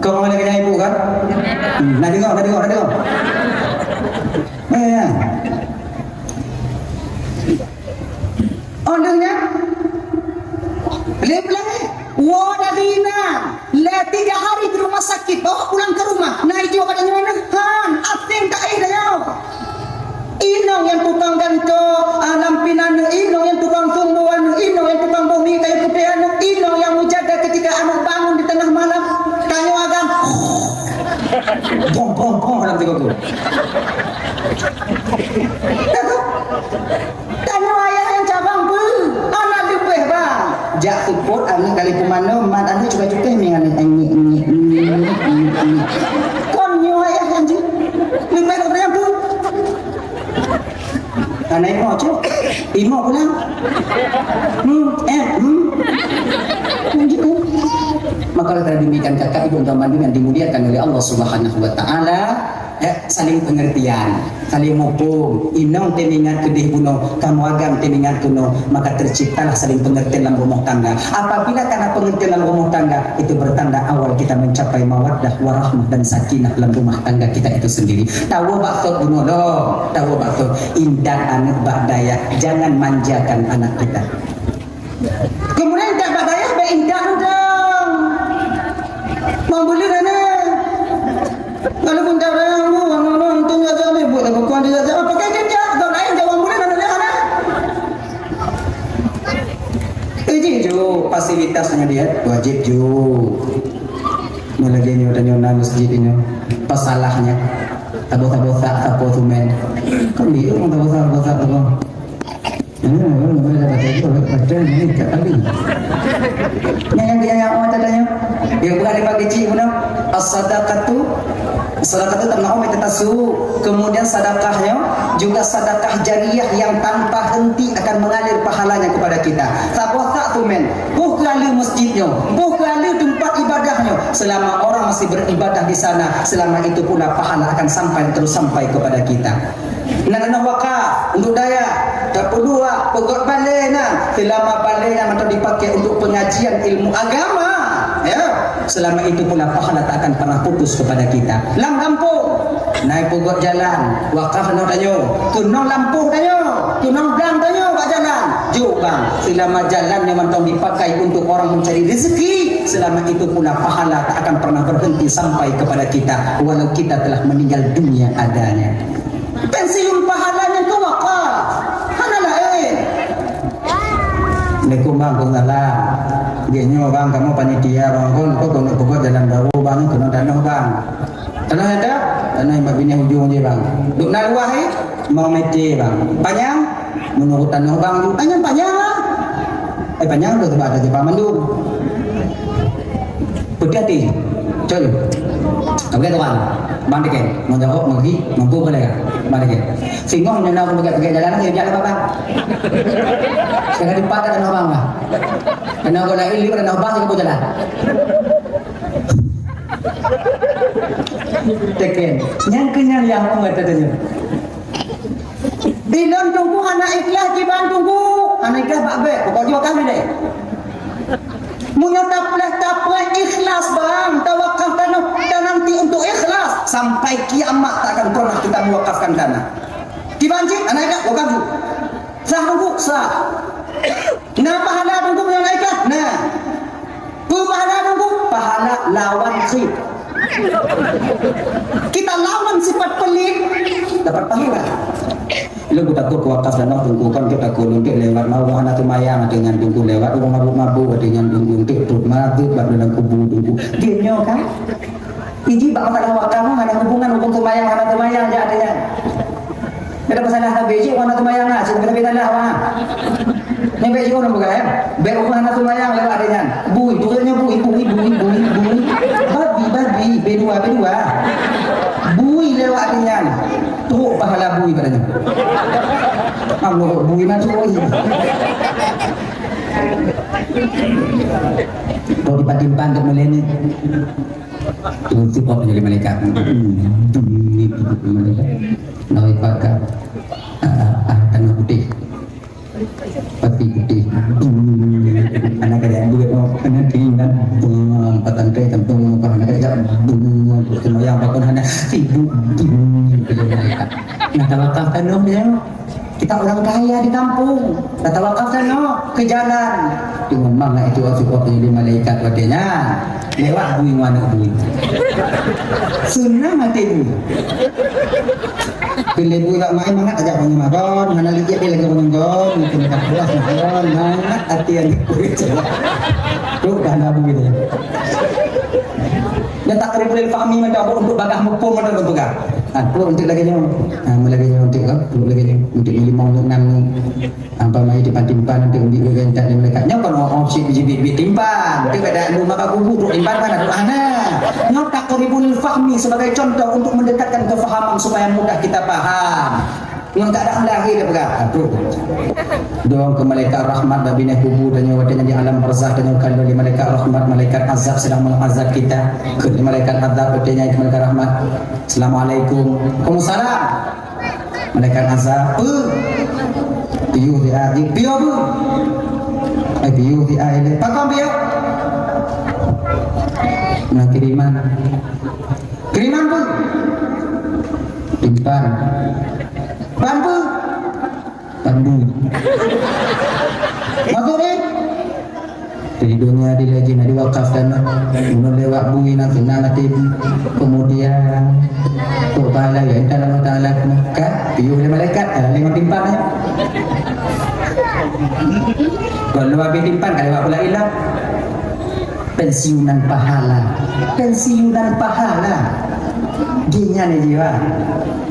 Kau mana kena ibu kan? Hmm, na deungoe, na deungoe, na deungoe. Eh, ya. Oh, lheueh nyan? Lheueh peulangé. Woe dari inan. Lheueh tiga hari di rumah sakit, bawa pulang ke rumah. Na ijok pada nyoe, han, asing tak eh dah nyoe. Inong nyang tukang gantoe, ah, lam pih aneuk, inong nyang tukang sumbo aneuk, inong nyang tukang boh minyeuk kayu putéh aneuk, inong nyang meujaga ketika aneuk bangun di tengah malam. Tanyoe agam. Bong, bong, bong dalam tiga tu. Tanyoe ayah nyang cabang beu, aneuk leubeh bang. Jak seupôt aneuk kali peumanom, mat aneuk cukai-cukai mie aneuk, nyik, nyik, nyik, nyik, nyik. Kon nyoe ayah nyan jih. Leubeh daripada nyan beu. Aneuk imo cok, imo pulang. Hmm, eh, hmm. Lanjut, eh. Maka oleh karena demikian kakak ibu dan teman yang dimuliakan oleh Allah Subhanahu wa taala, ya, saling pengertian, saling muphom. Inong tem ingat keudeh bunoe, kamoe agam tem ingat keunoe, maka terciptalah saling pengertian dalam rumah tangga. Apabila karena pengertian dalam rumah tangga, itu bertanda awal kita mencapai mawaddah, warahmah, dan sakinah dalam rumah tangga kita itu sendiri. Tawoe bak sot bunoe lom, tawoe bak sot. Intat aneuk bak dayah, jangan manjakan anak kita. Kemudian intat bak dayah, Indak udang. Mau beli mana? Kalau pun tak ada yang mau, mau, mau, untung saja ni, buat apa, kuan dia saja. Pakai kejap, kau lain jawab beli mana, mana? Eh, ji, ju, fasilitasnya dia wajib ju. Nyoe lagèe nyoe tanyoe na masjid nyoe. Pasalahnya. Taboh-taboh sak, taboh sumen. Kan dia orang taboh sak, taboh sak, taboh. Ini orang boleh dapat itu, orang kata ini tak kali. Nah, yang dia yang orang tanya, yang bukan daripada kecil pun, as-sadaqatu, as-sadaqatu tamna'u min tatasu. Kemudian sedekahnya juga sedekah jariah yang tanpa henti akan mengalir pahalanya kepada kita. Saboh sak sumen, boh keu aleue masjid nyoe, boh keu aleue tempat ibadah nyoe. Selama orang masih beribadah di sana, selama itu pula pahala akan sampai, terus sampai kepada kita. Na tanoh wakaf untuk dayah, tak perlu ah, peugöt balèe na. Selama balèe na mantong dipakai untuk pengajian ilmu agama, ya, selama itu pula pahala tak akan pernah putus kepada kita. Lam gampông, na peugöt jalan, wakaf tanoh tanyoe, keunong lampôh tanyoe, keunong blang tanyoe bak jalan. Jok bang, selama jalan nyoe mantong dipakai untuk orang mencari rezeki, selama itu pula pahala tak akan pernah berhenti sampai kepada kita, walau kita telah meninggal dunia adanya. Pensiun pahala nyan keu wakaf. Hana laén. Assalamualaikum bang, waalaikumsalam. Geuh nyoe bang, kamoe panitia bang, kon, kon, kon, pokok jalan baru bang, keunong tanoh bang. Tanoh nyata? Tanoh bak binéh ujong jih bang. Dum na luwah, eh? Limong meter bang. Panyang? Meunurot tanoh bang, panyang-panyang lah. Eh, panyang tu sebab ada jepang mandum. Putih hati. Col. Kamu lihat orang. Bang deket. Mau jawab, mau pergi, mampu boleh kan? Bang deket. Singoh nyoe na aku peugah-peugah jalan, saya jalan apa, bang? Saya kata, "Pat dah kena abang lah." Kena aku lagi, kena abang, saya kena jalan. Teken. Nyang kenyang yang aku kata tanya. Bilon tunggu hana ikhlas kiban tunggu. Hana ikhlas bak bek. Pokok jua kami deh. Meunyoe tapleh-tapleh ikhlas bang, tawakaf tanoh, dan nanti untuk ikhlas. Sampai kiamat tak akan pernah kita mewakafkan tanah. Kiban cit, hana ikhlas, wakaf ju. Sah tunggu, sah. Na pahala tunggu meunyoe hana ikhlas? Na. Peue pahala tunggu? Pahala lawan khif. Kita lawan sifat pelit, dapat pahala. Lôn takot keu wakaf dan waktu bukan kita takot untuk lewat mau hana teumayang, ada nyan tunggu lewat, ureueng mabuk-mabuk, ada nyan tunggu untuk trok mabuk bak dalam kubu tunggu. Dia nyoe kan? Iji bak masalah wakaf hana hubungan, ureueng teumayang hana teumayang, jak ada nyan. Ada masalah sabe ji, ureueng hana teumayang lah, sabe-sabe salah, wah. Ni bèk ji ureueng peugah, ya. Bèk ureueng hana teumayang lewat ada nyan. Bui, pokoknya bui, bui, bui, bui, bui. Babi, babi, B dua, B dua. Bui lewat ada nyan. Trok pahala bui pada nyan. Ambo bui masuk bui. Kau dipatimpang untuk meleni. Untuk apa jadi malaikat? Demi malaikat. Nawi pakai, ah, ah, tanah putih. Pati putih. Anak ada duit mau kena keinginan. Bum, patang kai tentang mau anak ada bum, semayang bakal hana sibuk. Bum, malaikat. Nah, tawakal tanah dia. Kita orang kaya di kampung. Kata wakaf sana ke jalan. Cuma mang nak itu waktu waktu jadi malaikat watèe nyan. Lewat bui manok bui. Senang hati bui. Pilih bui tak main mangat aja banyak makan. Mana lijek dia lagi banyak gon. Mungkin tak puas makan. Mangat hati yang dibui. Tu dah nabu gitu. Dan tak boleh fahmi macam apa untuk bagah mupung macam tu kan. Ha, tu untuk lagi nyoe. Ha, lagi nyoe untuk kan, untuk lagi nyoe. Untuk lima, untuk enam ni. Apa mai di pantimpan untuk ambil orang tak ada mereka. Nyoe kan orang sih biji biji timpan. Tapi pada lu maka kubu untuk timpan mana tu ana. Nyoe takribul fahmi sebagai contoh untuk mendekatkan kefahaman supaya mudah kita paham. Ngon keadaan lahir dia peugah, aduh. Dong ke malaikat rahmat bak binéh kubu tanyoe watèe nyan di alam barzakh tanyoe kala lé malaikat rahmat, malaikat azab sedang mengazab kita. Ke malaikat azab watèe nyan ke malaikat rahmat. Assalamualaikum. Waalaikumsalam. Malaikat azab, "Peue?" "Piôh di air." "Piôh peue?" "Eh, piôh di air." "Pakon piôh?" "Nah, kiriman." "Kiriman peue?" "Timpan." "Pan peue?" "Pandu." "Maksud ni?" Di dunia di lagi nak diwakaf dan ulun lewat bui nang senang hati. Kemudian, kok pahala ya, entah Allah Ta'ala ka, piôh lé malaikat, lima timpang ya. Kalau habis timpang, kalau lewat pula ilah. Pensiunan pahala. Pensiunan pahala. Gini aja jiwa.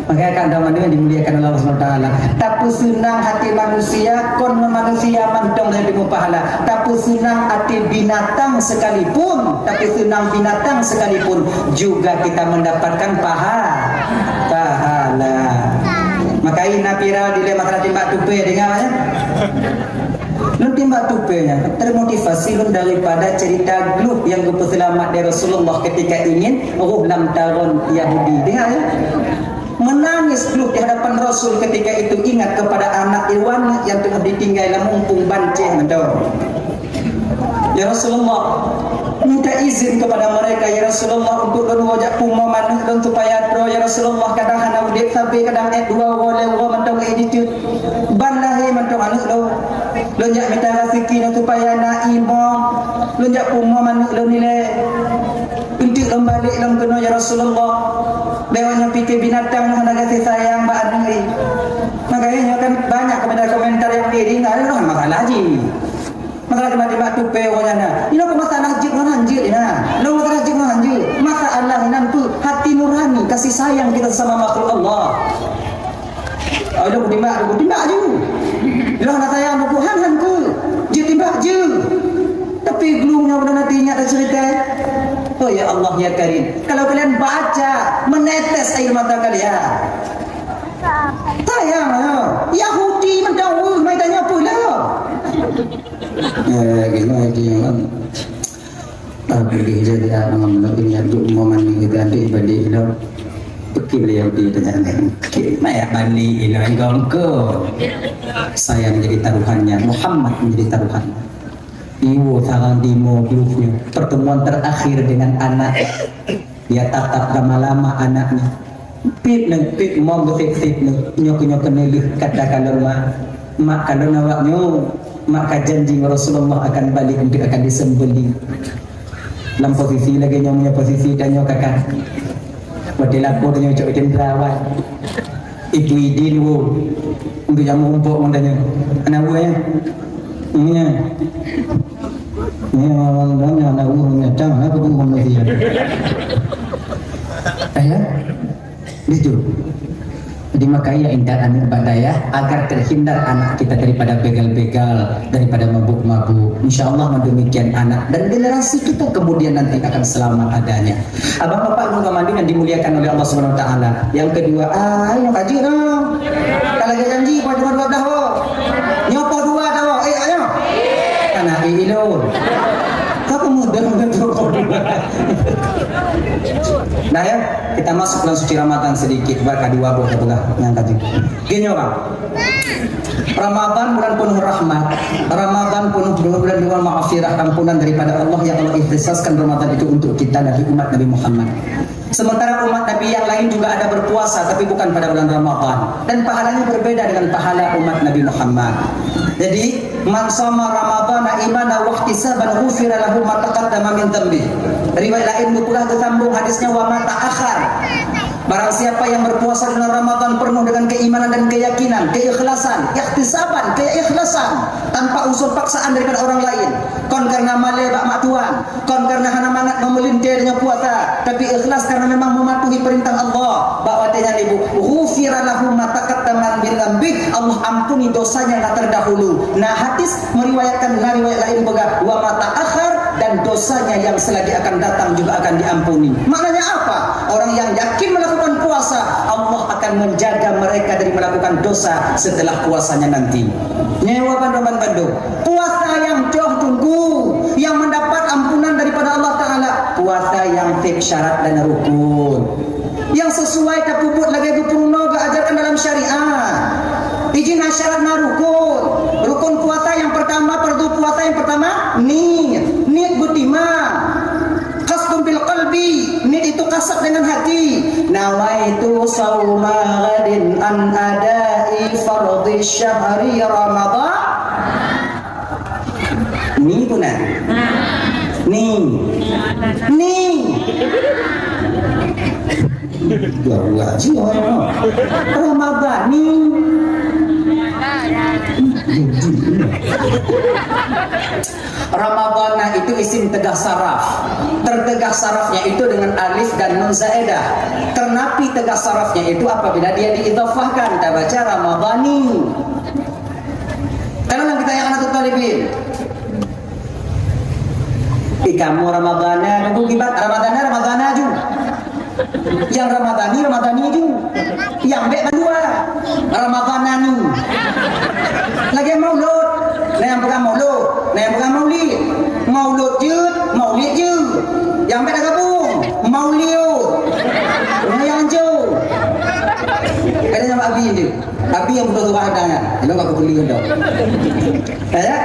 Makanya kan teman-teman dimuliakan Allah Subhanahu Wa Taala. Tapeuseunang hati manusia, kon manusia mantong dari ilmu pahala. Tapeuseunang hati binatang sekalipun, tapeuseunang binatang sekalipun juga kita mendapatkan paha-, pahala. Makanya viral di masalah timbak tupai dengar ya. Lôn timbak tupai nyan termotivasi lôn daripada cerita gleh nyang geupeuseulamat lé Rasulullah ketika ingin roh lam taron Yahudi. Dengar ya. Menangis gleh di hadapan Rasul ketika itu ingat kepada anak iwan yang teungoh ditinggai lam mumpung banceh mantong. Ya Rasulullah, minta izin kepada mereka, ya Rasulullah, untuk lôn jak pumoe manök lôn supaya droe, ya Rasulullah, kadang hana udeb sabe, kadang ék dua uroe lhée uroe mantong ék jiteuet. Ban lahé mantong aneuk lôn. Lôn jak mita raseuki nyoe supaya na imoe. Lôn jak pumoe manök lôn ilée. Eunteuk lôn balek lom keunoe ya Rasulullah. Lewat nyoe pike binatang hana gaséh sayang bak aneuk. Makanya nyoe kan banyak komentar-komentar yang diri nggak ada masalah ji. Masalah timbak-timbak tupai orang nyan. Inoe kok masalah jeuet ngon han jeuet ina. Lôn masalah jeuet ngon han jeuet. Masalah inan tu hati nurani, kasih sayang kita sama makhluk Allah. Ayo kutimbak, kutimbak ju. Lah nak sayang buku han han ke. Jitimbak je. Tapi gleh nyoe beuna nanti ingat dah cerita. Oh ya Allah ya Karim. Kalau kalian baca, menetes air mata kalian. Sayang lah. Yahudi mendakwa, mai tanya pula. Ya, gini aja kan. Tapi jadi anak mama nak ingat duk mama ni kita adik balik lo. Pergi beliau di tengah ni. Okey, maya balik ilo engkau. Saya menjadi taruhannya, Muhammad menjadi taruhannya. Iwo sarang dimo gleh nyoe. Pertemuan terakhir dengan anak. Dia tatap lama-lama anaknya. Pit neu, pit mom beusép-sép neu. Nyoe keu nyoe keuneulheueh kata kalon mak. Mak kalon awak nyoe. Mak ka janji ngon Rasulullah akan balik untuk akan disembelih. Lam posisi lagée nyoe, meunyoe posisi tanyoe kakak. Watée lakoe tanyoe cok jendera awai. Ibu idin wo. Untuk jamu umpuk ngon tanyoe. Anak buah ya. Ini ya. Ini orang-orang yang anak buah yang cang, aku pun manusia. Ya? Gitu. Jadi makanya intat aneuk bak dayah agar terhindar anak kita daripada begal-begal, daripada mabuk-mabuk. Insya Allah demikian anak dan generasi kita kemudian nanti akan selamat adanya. Abang bapak guru mandi yang dimuliakan oleh Allah Subhanahu Wa Taala. Yang kedua, ah, ayo kaji dong. Kalau ada janji buat dua belas ho. Nyopo dua tahu. Eh, ayo. Anak ilun. Kau pemuda betul. Nah ya, kita masuk bulan suci Ramadan sedikit, berkah dua buah pegang yang tadi. Gini orang. Ramadan bulan penuh rahmat, Ramadan penuh bulan dengan maghfirah, ampunan daripada Allah yang Allah ikhtisaskan Ramadan itu untuk kita dari umat Nabi Muhammad. Sementara umat Nabi yang lain juga ada berpuasa tapi bukan pada bulan Ramadan dan pahalanya berbeda dengan pahala umat Nabi Muhammad. Jadi, man sama Ramadana imana wahtisaban ghufira lahu ma taqaddama min dhanbi. Riwayat lain geupeugah geusambung hadisnya wa ma ta'akhar. Barang siapa yang berpuasa di bulan Ramadan penuh dengan keimanan dan keyakinan, keikhlasan, ihtisaban, keikhlasan, tanpa unsur paksaan daripada orang lain, kon karena malée bak mak tuan, kon karena hana mangat memeulintée dengan puasa, tapi ikhlas karena memang mematuhi perintah Allah. Bak watée nyan ibu, ghufira lahu ma taqaddama min dhanbi, Allah ampuni dosanya yang terdahulu. Nah, hadis meriwayatkan, nah, riwayat lain peugah, wa ma ta'akhar, dan dosanya yang selagi akan datang juga akan diampuni. Maknanya apa? Orang yang yakin melakukan puasa, Allah akan menjaga mereka dari melakukan dosa setelah puasanya nanti. Nyewa bandoman bandum. Puasa yang joh tunggu, yang mendapat ampunan daripada Allah Ta'ala. Puasa yang fik syarat dan rukun. Yang sesuai tapeubuet lagée geupeurunoe geuajarkan dalam syariat. Ijin syarat na rukun. Rukun puasa yang pertama, fardu puasa yang pertama, niat. Niat beutimang. Qasdun bil qalbi, niat itu kasat dengan hati. Nawaitu sauma ghadin an adai fardhi syahri Ramadan. Ni pun na. Ni. Ni. Dua buah jiwa. Ramadan ni. Ramadana itu isim tegah saraf. Tertegah sarafnya itu dengan alif dan nun zaedah. Ternapi tegah sarafnya itu apabila dia diidhafahkan, kita baca Ramadani. Kalau kita yang anak talibin, ikamu Ramadana, nunggu kibat Ramadana, Ramadana ju. Yang Ramadani, Ramadani ju. Yang bek bandua. Ramadhanani. Lagèe maulud. Nah, yang peugah maulud. Nah, yang peugah maulid. Maulud jeuet, maulid jeuet. Yang bek dah gabung. Mauliud. Nah, yang jauh. Ada nama Abi tu. Abi yang betul surah dah. Elok aku beli tu. Ya?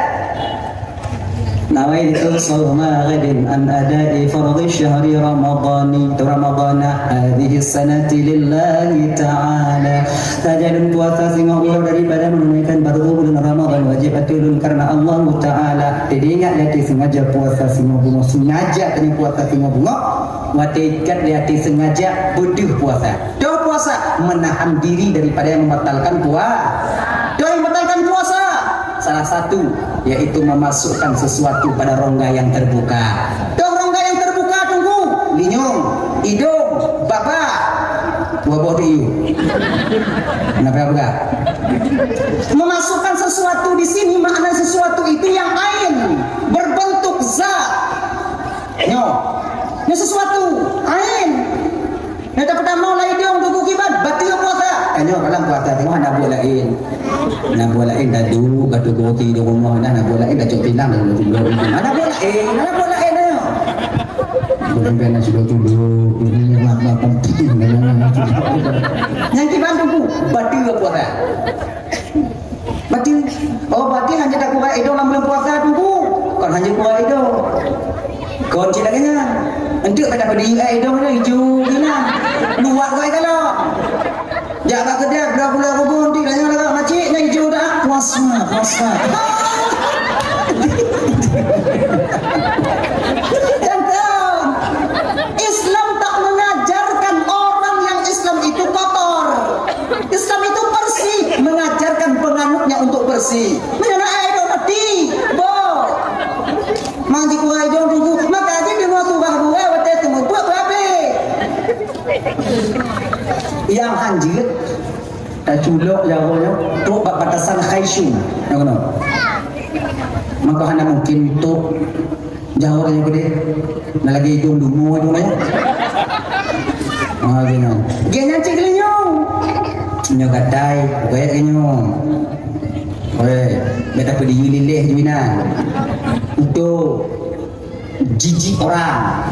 Nawaitu shauma ghadin an ada'i fardhi syahri ramadhani, ramadhana hadhihi sanati lillahi ta'ala. Sajan lôn puasa singoh uroe daripada menunaikan fardu bulan Ramadhan wajib ateueh lôn karena Allah Ta'ala. Jadi ingat, sengaja puasa singoh bungoh, sengaja tanya puasa singoh bungoh. Watèe ikat di até sengaja beudeuh puasa. Toh puasa menahan diri daripada yang membatalkan puasa. Toh yang membatalkan puasa, salah satu yaitu memasukkan sesuatu pada rongga yang terbuka. Toh rongga yang terbuka, tunggu, linyong, idong, babah, dua boh tiyu. Kenapa bukan? Memasukkan sesuatu di sini makna sesuatu itu yang ain, berbentuk zat. Nyoe, nyoe sesuatu ain. Nyoe tapeutamong lagèe idong teuku kiban, bateue puasa. Ka nyoe dalam puasa teungoh hana buet laén. Hana buet laén, taduek, ka teugoe di rumoh, hana buet laén, tacok pinang dan teugoe. Hana buet laén, hana buet laén nyoe. Bukan pernah sudah dulu, ini lama penting. Nyang kiban teuku, bateue puasa. Bateue. Oh, bateue hana takurai idong lam bulan puasa tu, Bu. Kon hana kurai idong. Kon cit lagèe nyan. Enteuk beda pedih, eh, idong nyan ijo gina. Luwat kurai kalau. Jak bak keudè, bela-bela rubung, di dalam lagak macik, nyan ijo dah. Puasa, puasa. Jangan. Islam tak mengajarkan orang yang Islam itu kotor. Islam itu bersih, mengajarkan penganutnya untuk bersih. Meunyoe na air dok mati, bo. Mang jikurai jong tunggu, maka jih deungoe surah buah watèe teumeubuet berabe. Nyang hanjeuet, taculok jaroe nyoe, trok bak batasan khaisyu. Nyoe keunoe. Maka hana mungkin trok Jaweueb nyang keudeh. Na lagèe idong dumo idong nyan. Ah, geuh nyoe. Geuh nyan cit geuh nyoe. Nyoe gatai, geuh nyoe. Weh, bèk tapeudiyeu lileh ju inan. Utoe. Jijik orang.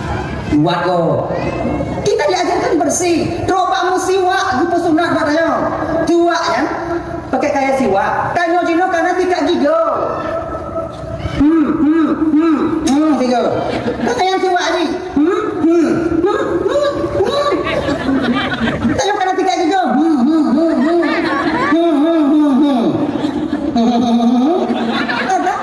Kuat ko. Kita diajarkan bersih. Trok bak meusiwak geupeusunat bak tanyoe. Siwak nyan pakai kaya siwak. Tanyoe jinoe kana sikat gigoe. Hmm, hmm, hmm, hmm, tiga. Kata yang siwak tadi. Hmm, hmm, hmm, hmm, hmm. Tanya pada tiga tiga. Hmm, hmm, hmm, hmm. Hmm, hmm, hmm, hmm. Hmm, hmm, hmm, hmm. Ada?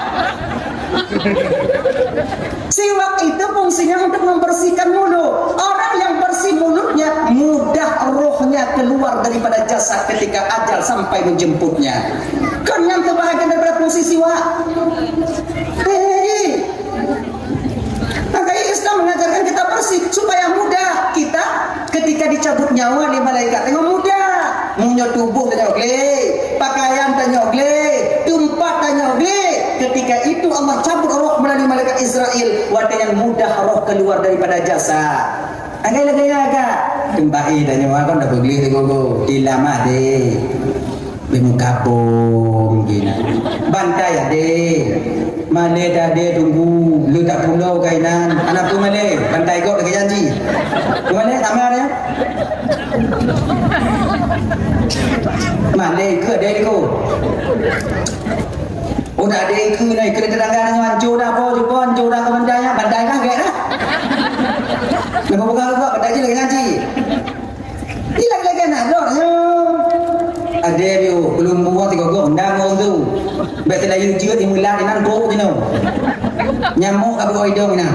Siwak itu fungsinya untuk membersihkan mulut. Orang yang bersih mulutnya, mudah rohnya keluar daripada jasad ketika ajal sampai menjemputnya. Kan yang terbahagian daripada fungsi siwak. Hei, maka Islam mengajarkan kita bersih supaya mudah kita ketika dicabut nyawa oleh malaikat. Tengok mudah. Meunyoe tuboh tanyoe glé, pakaian tanyoe glé, teumpat tanyoe glé. Ketika itu Allah cabut roh melalui malaikat Israel. Watèe nyan mudah roh keluar daripada jasad. Anggai lagèe nyan ka. Teumpat tanyoe kon dah beugléh digogo. Dilamah deh. Bimukabong gina. Bantai adé. Malé adé tunggu, le tak pulo kainan. Anak tu malé, bantai gok lagi janji. Tu malé, tamah dia. Malé ke adé ko. Oh, dah adé ke, nak ke tetangga dengan hancur dah, po, jepon, hancur dah, ke bantai, ya, bantai kan, gak dah. Nak buka gok, bantai je lagi janji. Ilak-ilak anak droe nyoe. Adé biu, belum buah tiga gong, ndang gong tu. Bèk teulayue jeuet di mulat inan bok jinoe. Nyamok ka beuoi dong na.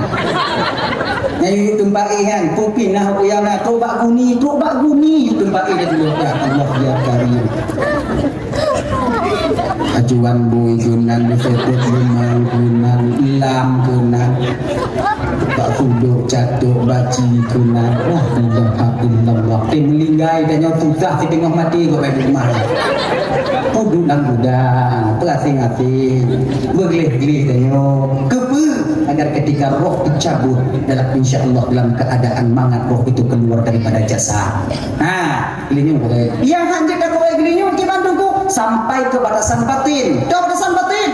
Nyang yue teumpat éh nyan, kupi nah uyang na, trok bak guni, trok bak guni yue teumpat éh dah dulu. Ya Allah, ya Karim. Ajuan bui keunan, seutet limau keunan, ilam keunan. Bak sudok catok baci keunan. Wah, la ilaha illallah. Teumeulinggai tanyoe susah siteungoh maté keu bak rumah. Peuduek lam gudang, peuasing-asing, beugleh-gleh tanyoe. Keupeue? Agar ketika roh teucabut dalam, insya Allah, dalam keadaan mangat roh itu keluar daripada jasad. Ha, geulinyueng pokoknya. Nyang hanjeuet takoe geulinyueng kiban Teungku sampai ke batasan batin. Ke batasan batin.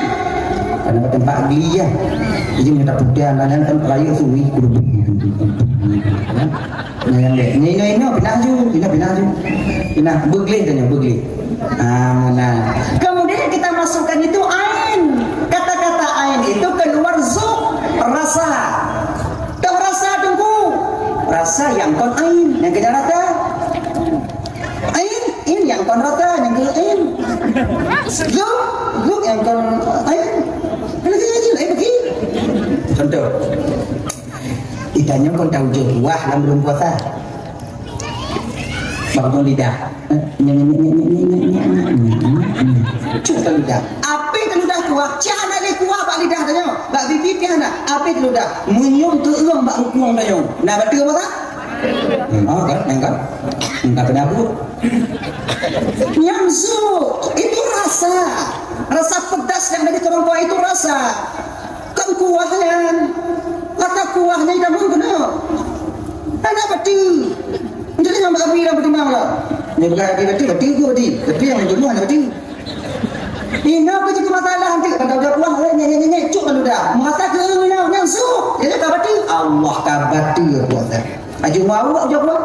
Karena tempat geli ya. Jadi minta putih anak kan rayu sungi kudu. Nah, yang dek. Ni, ni, ni, pindah ju, pindah, pindah ju. Pindah, begleh tanya, begleh. Ah, nah. Kemudian kita masukkan itu ain. Kata-kata ain itu keluar zuk, rasa. Teu rasa Teungku. Rasa nyang kon ain, nyang keudeh rasa. Ain, in nyang kon rasa, nyang keudeh ain. Zuk, zuk nyang kon ain. Lagi, lagi, lagi. Contoh. Itanyoe kon tahu jeuet kuah lam buleuen puasa. Bak lidah. Cok ka lidah. Api ka lidah kuah, cah na lé kuah bak lidah tanyoe. Bak bibi pih na. Api ka lidah. Meunyoe teuueng bak rukung tanyoe. Na bateue apa tak? Hmm, oh, kan, kan. Enggak pernah bu. Nyang zuk, itu rasa. Rasa pedas yang ada di kerongkong itu rasa. Kan kuah nyan. Rasa kuah nyan kamu kena. Ada bateue. Jadi nyang bak api dah beutimang lah. Ni bukan api bateue, bateue ke bateue? Tapi yang jumlah ada bateue. Ina ke jadi masalah nanti kalau dia kuah, eh, nyek, nyek, nyek, nyek, cuk kalau dah. Merasa ke ina nyang zuk. Jadi ka bateue. Allah ka bateue kuasa. Aju mau aju kuah.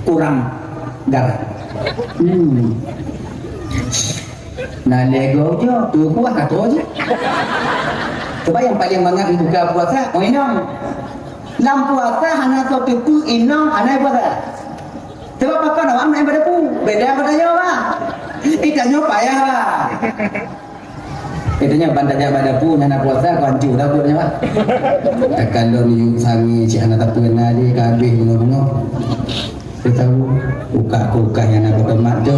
Kurang garam. Hmm. Nah, lego je, tu kuah kata je. Sebab yang paling mangat dibuka puasa, oh inong. Lam puasa hana so teupeu inong hana puasa. Sebab pakon awak main pada pu, beda pada nyoe bah. Kita nyoe payah bah. Kita nyoe ban tajak pada pu, hana puasa, kau hancur dah buat nyoe bah. Takkan lon yuk sangi cik hana tapi kena je, kabeh bunuh-bunuh. Tahu, ukah-ukah yang nak berkemat tu.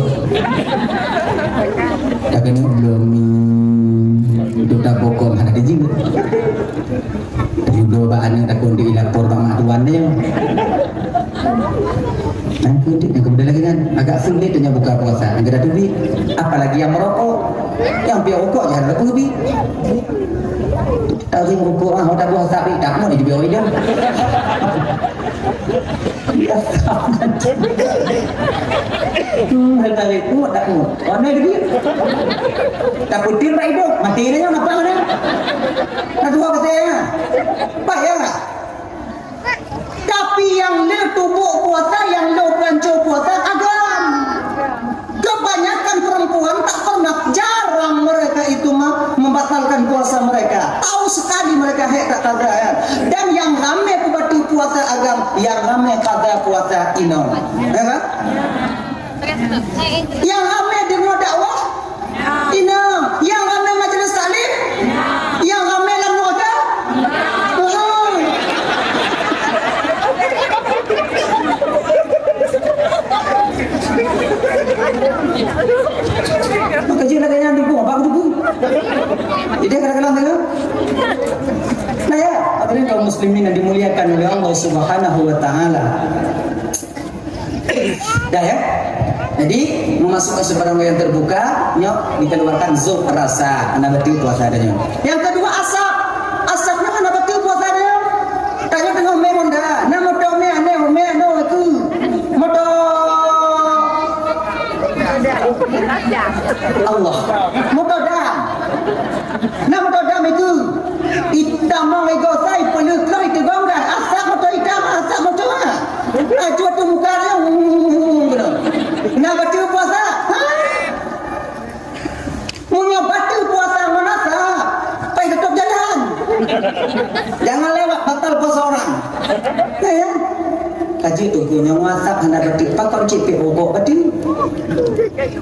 Dah kena belum ni. Itu tak bokong hana dijemput. Judo bak aneuk takon di lapor bak mak tuan dia. Nang keudik, nang kemudian lagi kan, agak sulit dengan buka puasa. Yang kita tubi, apalagi yang merokok. Yang pihak rokok jangan lupa tubi. Tahu sih rokok ah, tak buah sapi, tak mau dijual orang dia. Hmm, tarik kuat tak kuat. Warna dia. Tak putih tak hidup, mati dia yang apa dia. Nak dua kata ya. Payah. Tapi yang le tubuh puasa, yang le panco puasa agam. Kebanyakan perempuan tak pernah, jarang mereka itu ma- membatalkan puasa mereka. Tahu sekali mereka hek tak kada ya. Dan yang ramai pembantu puasa agam, yang ramai kada puasa inong. Ya kan? Yang ramai dengar dakwah inong, yang ramai majlis taklim, yang ramai lam neraka. Maka jih nak tanya dukung, apa dukung? Jadi kadang-kadang tengok. Nah ya, hadirin kaum muslimin yang dimuliakan oleh Allah Subhanahu wa taala. Dah ya. Jadi memasukkan sebarang yang terbuka, nyok dikeluarkan zuk rasa, anak betul puasa ada nyok. Yang kedua asap, asapnya anak betul puasa ada nyok. Tanya tengah main Honda, nama motor main aneh, main aneh itu motor Allah, motor dah. Nama motor dam itu? Itam mong ego sai peuleuh keu itu gonggan. Asap motor itam, asap motor ah. Aju tu muka dia. Nah, baca puasa. Ha? Punya baca puasa mana sah? Pai tutup jalan. Jangan lewat batal puasa orang. Ya, ya. Aji tu, tu nyang asap hana bateue, pakon cit pih rokok bateue?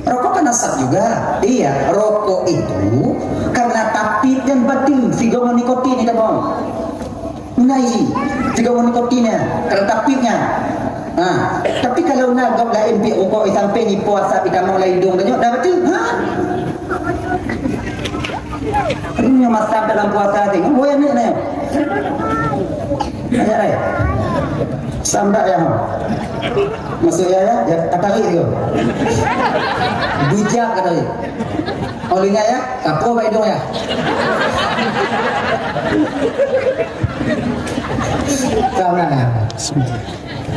Rokok kan asap juga. Iya, rokok itu karena tapit dan bateue, sigoe ngon nikotin itu mau. Nah, iji, sigoe ngon nikotin ya, karena tapitnya. Ha, tapi kalau na gob lain pih rokok di samping ipo asap di tamong lam idong tanyoe, dah bateue. Ha? Ini masa dalam puasa tengok, boleh ni, ni. Banyak, eh? Sambat ya, ha? Masuk ya, ya? Ya, katarik tu. Bijak katarik. Olinya ya, kapur baik dong ya. Sambat ya.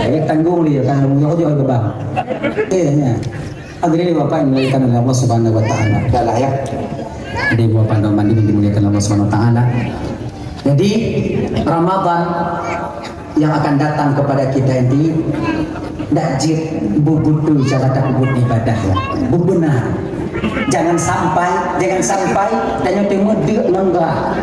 Eh, tanggung dia, kan, menyokong juga, Bang. Eh, ya. Hadirin Bapak yang dimuliakan oleh Allah Subhanahu wa Ta'ala. Dah lah, ya. Hadirin Bapak dan Mandi yang dimuliakan Allah Subhanahu wa Ta'ala. Jadi, Ramadan yang akan datang kepada kita ini, dak jeuet beubeutôi cara dak buet ibadah, ya. Beubeuna. Jangan sampai, jangan sampai tanyoe teuma deuk ngon gah.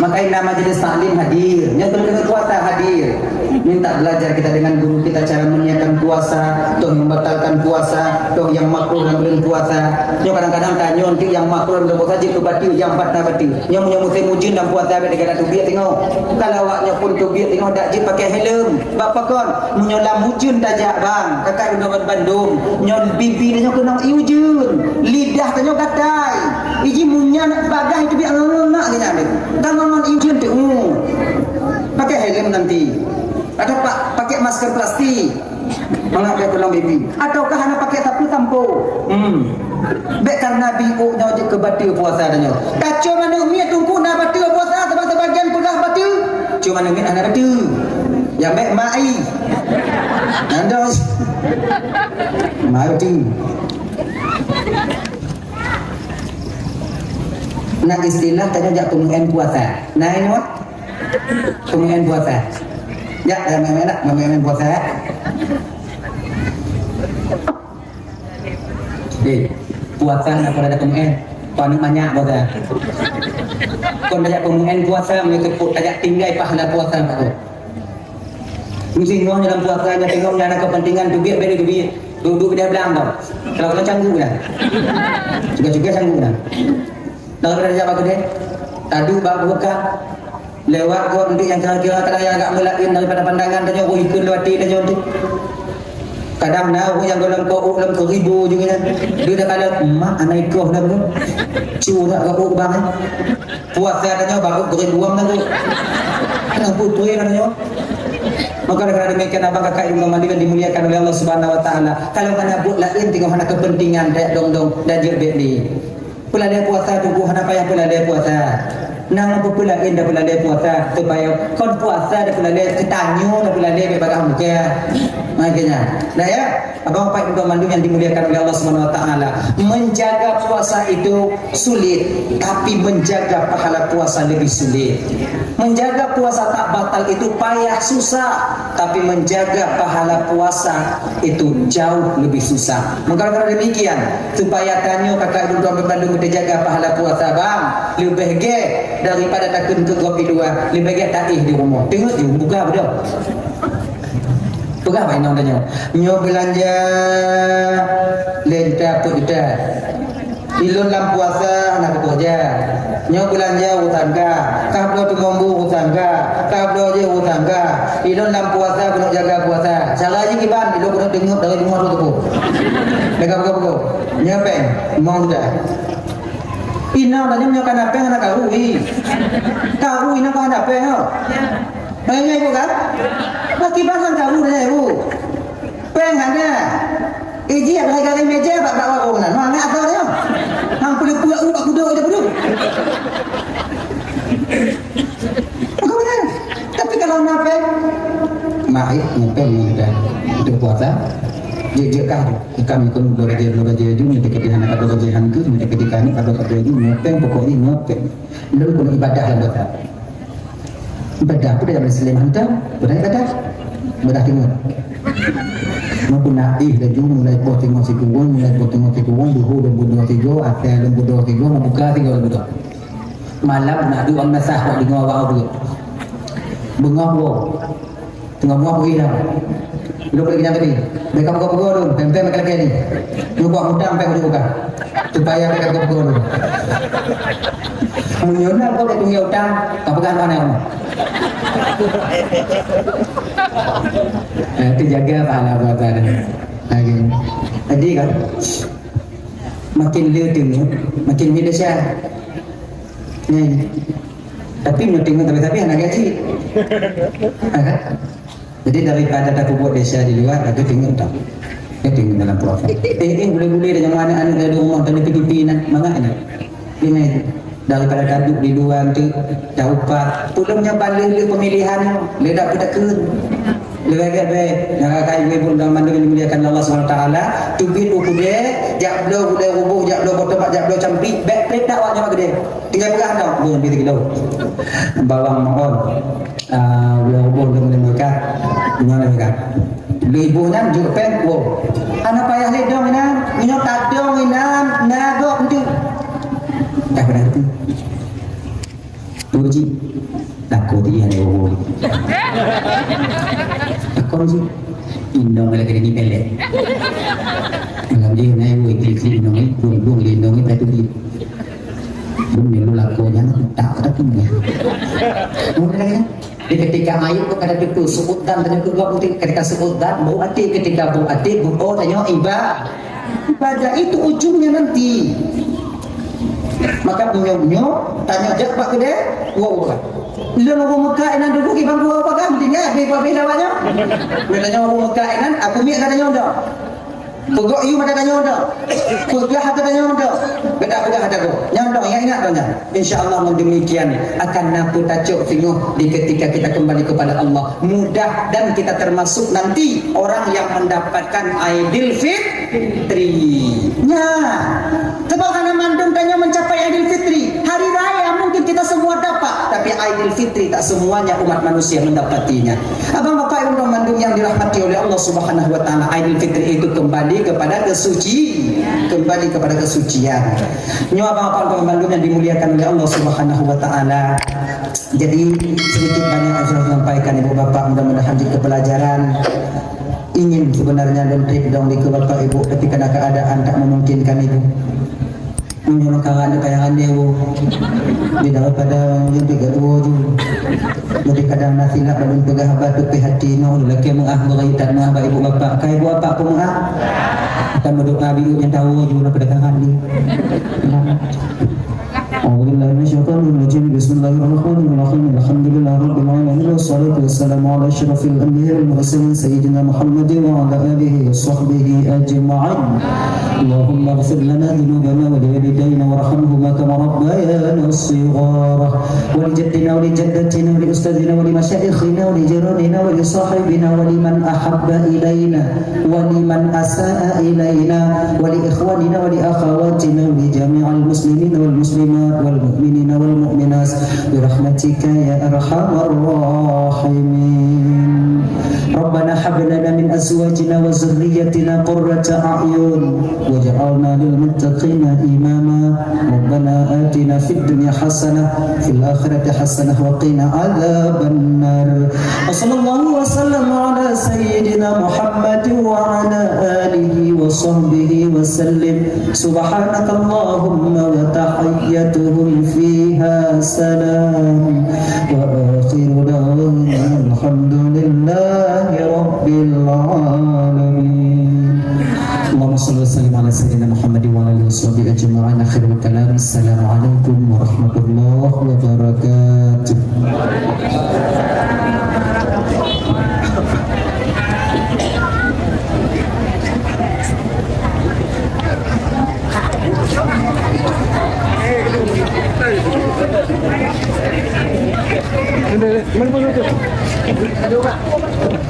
Maka na majelis taklim hadir, nyoe teungku puasa hadir. Minta belajar kita dengan guru kita cara meniakan puasa, toh yang membatalkan puasa, toh yang makruh dalam bulan puasa. Nyoe kadang-kadang tanyoe nanti yang makruh dalam bulan puasa jeuet keu bateue, nyang pat na bateue. Nyoe meunyoe musém ujeuen dalam puasa, bèk teubiet tengok. Kalau awak nyoe pun teubiet tengok, dak jeuet pakai helm. Bak pakon, meunyoe lam ujeuen tajak bang, kakak udah bandum, nyoe bibi tanyoe keunong ié ujeuen, lidah tanyoe gatai. Iji munyan bagah itu biak ngena geuh nyan. Tangon ngon ié ujeuen tu. Hmm. Pakai helm nanti. Atau pa-, pakai masker plastik. Mangat dia keunong bibi. Ataukah hana pakai sapu sampo. Hmm. Bèk karena biôk nyoe jeuet keu bateue puasa tanyoe. Tacoe manok miet teungku na bateue puasa, sabab sebagian peugah bateue. Cuma namiet hana beutôi. Nyang bèk mai. Nandong. Mai beutôi. Na istilah tanyoe jak peumeu'en puasa. Na ingat? Peumeu'en puasa. Jak, jak mai-mai nak, mai-mai puasa. Eh, puasa na pada ada peumeu'en. Paneuk manyak puasa. Kon tajak peumeu'en puasa, meunyoe teupeu tajak tinggai pahala puasa bak tu. Meusingoh dalam puasa, nyoe tengok nyan ada kepentingan, teubiet beda teubiet. Duek-duek beda blang tau. Kalau kena canggu dah. Juga-juga canggu dah. Kalau pada jak bak keudè, tadu bak buka. Lewat gob nanti nyang kira-kira kadang nyang agak meulaén daripada pandangan tanyoe, oh, ikheun lewat até tanyoe tu. Kadang na ureueng nyang gohlom keu ôk lom keu ribu juga nyan. Dia dah kala, "Mak, aneuk ikoh dah tu." Curak keu ôk bang, eh. Puasa tanyoe baru beri buang dah tu. Aneuk putri dah tanyoe. Maka dengan demikian, abang kakak yang dimuliakan oleh Allah Subhanahu wa Taala, kalau hana buet laén, tengok hana kepentingan, dek dong-dong, dan jeuet bek ni. Peulalèe puasa teungku, hana payah peulalèe puasa. Nang peulaén dah peulalèe puasa, supaya kon puasa dah peulalèe, keu tanyoe dah peulalèe bèk bagaih muka. Makanya, dah ya, abang bapak ibu mandum yang dimuliakan oleh Allah Subhanahu wa Taala, menjaga puasa itu sulit, tapi menjaga pahala puasa lebih sulit. Menjaga puasa tak batal itu payah, susah, tapi menjaga pahala puasa itu jauh lebih susah. Maka karena demikian, supaya tanyoe kakak ibu tuan bandum teujaga pahala puasa, bang, leubeh gèt daripada takheun keu gob di luwa, leubeh gèt taéh di rumoh. Teungeut ju, buka beudôh. Peugah bak inong tanyoe, "Nyoe beulanja lé juta peuet juta. Ilôn lam puasa hana kupeugah. Nyoe beulanja urusan kah. Kah bloe teumombu urusan kah. Kah bloe jih urusan kah. Ilôn lam puasa keuneuk jaga puasa. Cara jih kiban, ilôn keuneuk deungoe dari luwa tu teupeue." Mereka peugah-peugah, "Nyoe péng, limong juta." Inong tanyoe nyoe kana péng hana karu, ih. Karu inong ka hana péng, ho. Hai, nyan ibu kan? Pasti bahang karu dah ibu. Péng hana. Iji, apa lagi kali meja, bak, bak warung nan. Mangat tu dia. Hang peuleupeuk u bak kudok je, betul? Bukan benar. Tapi kalau na péng, mak, eh, nyoe péng ni dah. Untuk puasa. Jeuet-jeuet kah, ikam ikut dua raja, dua raja ju, ni dekat di hana kata raja hangku, ni dekat di kami, kata raja ju, nyoe péng, pokok ni nyoe péng. Lôn keuneuk ibadah lam puasa. Ibadah peue dah Muslim hantom, peue dah ibadah. Ibadah teungeut. Meunyoe na éh laju mulai poh teungoh sikureueng, mulai poh teungoh sikureueng, duhô lôn beudoh sigoe, asai lôn beudoh sigoe, meubuka sigoe lôn beudoh. Malam na duek bang nasah bak deungoe awak buet. Beungoh woe. Teungoh-ngoh bri lam. Lôn keuneuk nyang tadi. Bèk kapeugah-peugah lôn, pèng-pèng bèk lakèe ni. Lôn buat utang pèng lôn buka. Supaya bèk kapeugah-peugah lôn. Meunyoe na kau bèk tunggè utang, kapeugah lôn aneuk. Nah, itu jaga pahala puasa. Nah, gitu. Jadi kan, makin le teungeut, makin le desya. Nah, tapi meunyoe teungeut tapi-tapi hana gaji. Ha, kan? Jadi, daripada tapeubuet desya di luwa, laju teungeut tau. Eh, teungeut dalam puasa. Eh, eh, boleh-boleh dah nyoe aneuk-aneuk dari rumah, dari P D P nah, mangat nyan. Ini daripada taduek di luwa tu, taupat. Ulôn nyoe ban lheueh-lheueh pemilihan, lé dak peutakheun. Lé bèk-bèk, nyang ka ibu-ibu dan mandum yang dimuliakan Allah Subhanahu Wa Taala, teubiet u keudè, jak bloe gulai ruboh, jak bloe botomat, jak bloe campik, bèk plet dak awak nyoe keudè. Tinggai peugah dak, beuh, beuh, beuh. Bawang mahon. Ah, ulah ruboh lôn lôn meukat. Nyoe lôn meukat. Lheueh iboh nyan jok pèng, woe. Hana payah lé dong inan, meunyoe tadong inan, na gob eunteuk. Dah pernah reti. Tu ji. Takot dia ni woe. Takot ji. Inong lagi ni pelek. Malam dia naik woe, klik-klik inong ni, buang-buang lé inong ni, dah tu dia. Bumi lu lakonya tak ketemu. Jadi ketika air tu kada tetu, suudzan tanya ke gua putih, ketika suudzan, bau até, ketika bau até, bau tanya iba-, ibadah itu ujungnya nanti. Maka meunyoe-nyoe tanya jak bak keudè, wow, wow. Lôn ureueng Mekah inan dulu, ibang gua apa kan? Tinggal, beh, beh, beh, lawaknya. Bila tanya ureueng Mekah inan, aku miak kata nyoe dah. Peugok yum ata tanyoe dak? Peugah ata tanyoe dak? Beda peugah ata gob. Nyan dong, ingat-ingat dong nyan. Insya Allah, dengan demikian akan na peutacok singoh di ketika kita kembali kepada Allah. Mudah dan kita termasuk nanti orang yang mendapatkan Aidil Fitri. Nya. Sebab hana mandum tanyoe mencapai Aidil Fitri. Hari raya mungkin kita semua dapat, tapi Aidil Fitri tak semuanya umat manusia mendapatinya. Abang Bapak Ibu mandum yang dirahmati oleh Allah Subhanahu wa Taala, Aidil Fitri itu kembali kepada kesuci, kembali kepada kesucian. Nyoe Abang Bapak Ibu mandum yang dimuliakan oleh Allah Subhanahu wa Taala. Jadi sedikit banyak yang saya sampaikan Ibu Bapak, mudah-mudahan jadi kepelajaran. Ingin sebenarnya lôn trép dong di keu Bapak Ibu, tapi karena keadaan tak memungkinkan Ibu. Meunyoe makanan di payah andé woe. Di daripada nyang tiga dua ju. Jadi kadang na silap lôn peugah haba teupih hati nyoe lagèe meu'ah beureutan meu'ah bak ibu bapak. Kai ibu bapak peumeu'ah. Akan meudoa biru nyang tahu ju na pada tangan ni. Selamat. أعوذ بالله من الشيطان الرجيم. بسم الله الرحمن الرحيم. الحمد لله رب العالمين. والصلاة والسلام على أشرف الأنبياء والمرسلين سيدنا محمد وعلى آله وصحبه أجمعين. اللهم اغفر لنا ذنوبنا ولوالدينا وارحمهما كما ربيانا صغارا، ولجدنا ولجدتنا ولأستاذنا ولمشايخنا ولجيراننا ولصاحبنا ولمن أحب إلينا ولمن أساء إلينا ولإخواننا ولأخواتنا ولجميع المسلمين والمسلمات والمؤمنين والمؤمنات برحمتك يا أرحم الراحمين. ربنا هب لنا من أزواجنا وذريتنا قرة أعين واجعلنا للمتقين إماما. ربنا آتنا في الدنيا حسنة وفي الآخرة حسنة وقنا عذاب النار. وصلى الله وسلم على سيدنا محمد وعلى آله وصحبه وسلم. سبحانك اللهم وتحيتهم فيها سلام. وآخر دعوانا الحمد لله رب العالمين. اللهم صل وسلم على سيدنا محمد وعلى آله وصحبه أجمعين. آخر الكلام. السلام عليكم ورحمة الله وبركاته.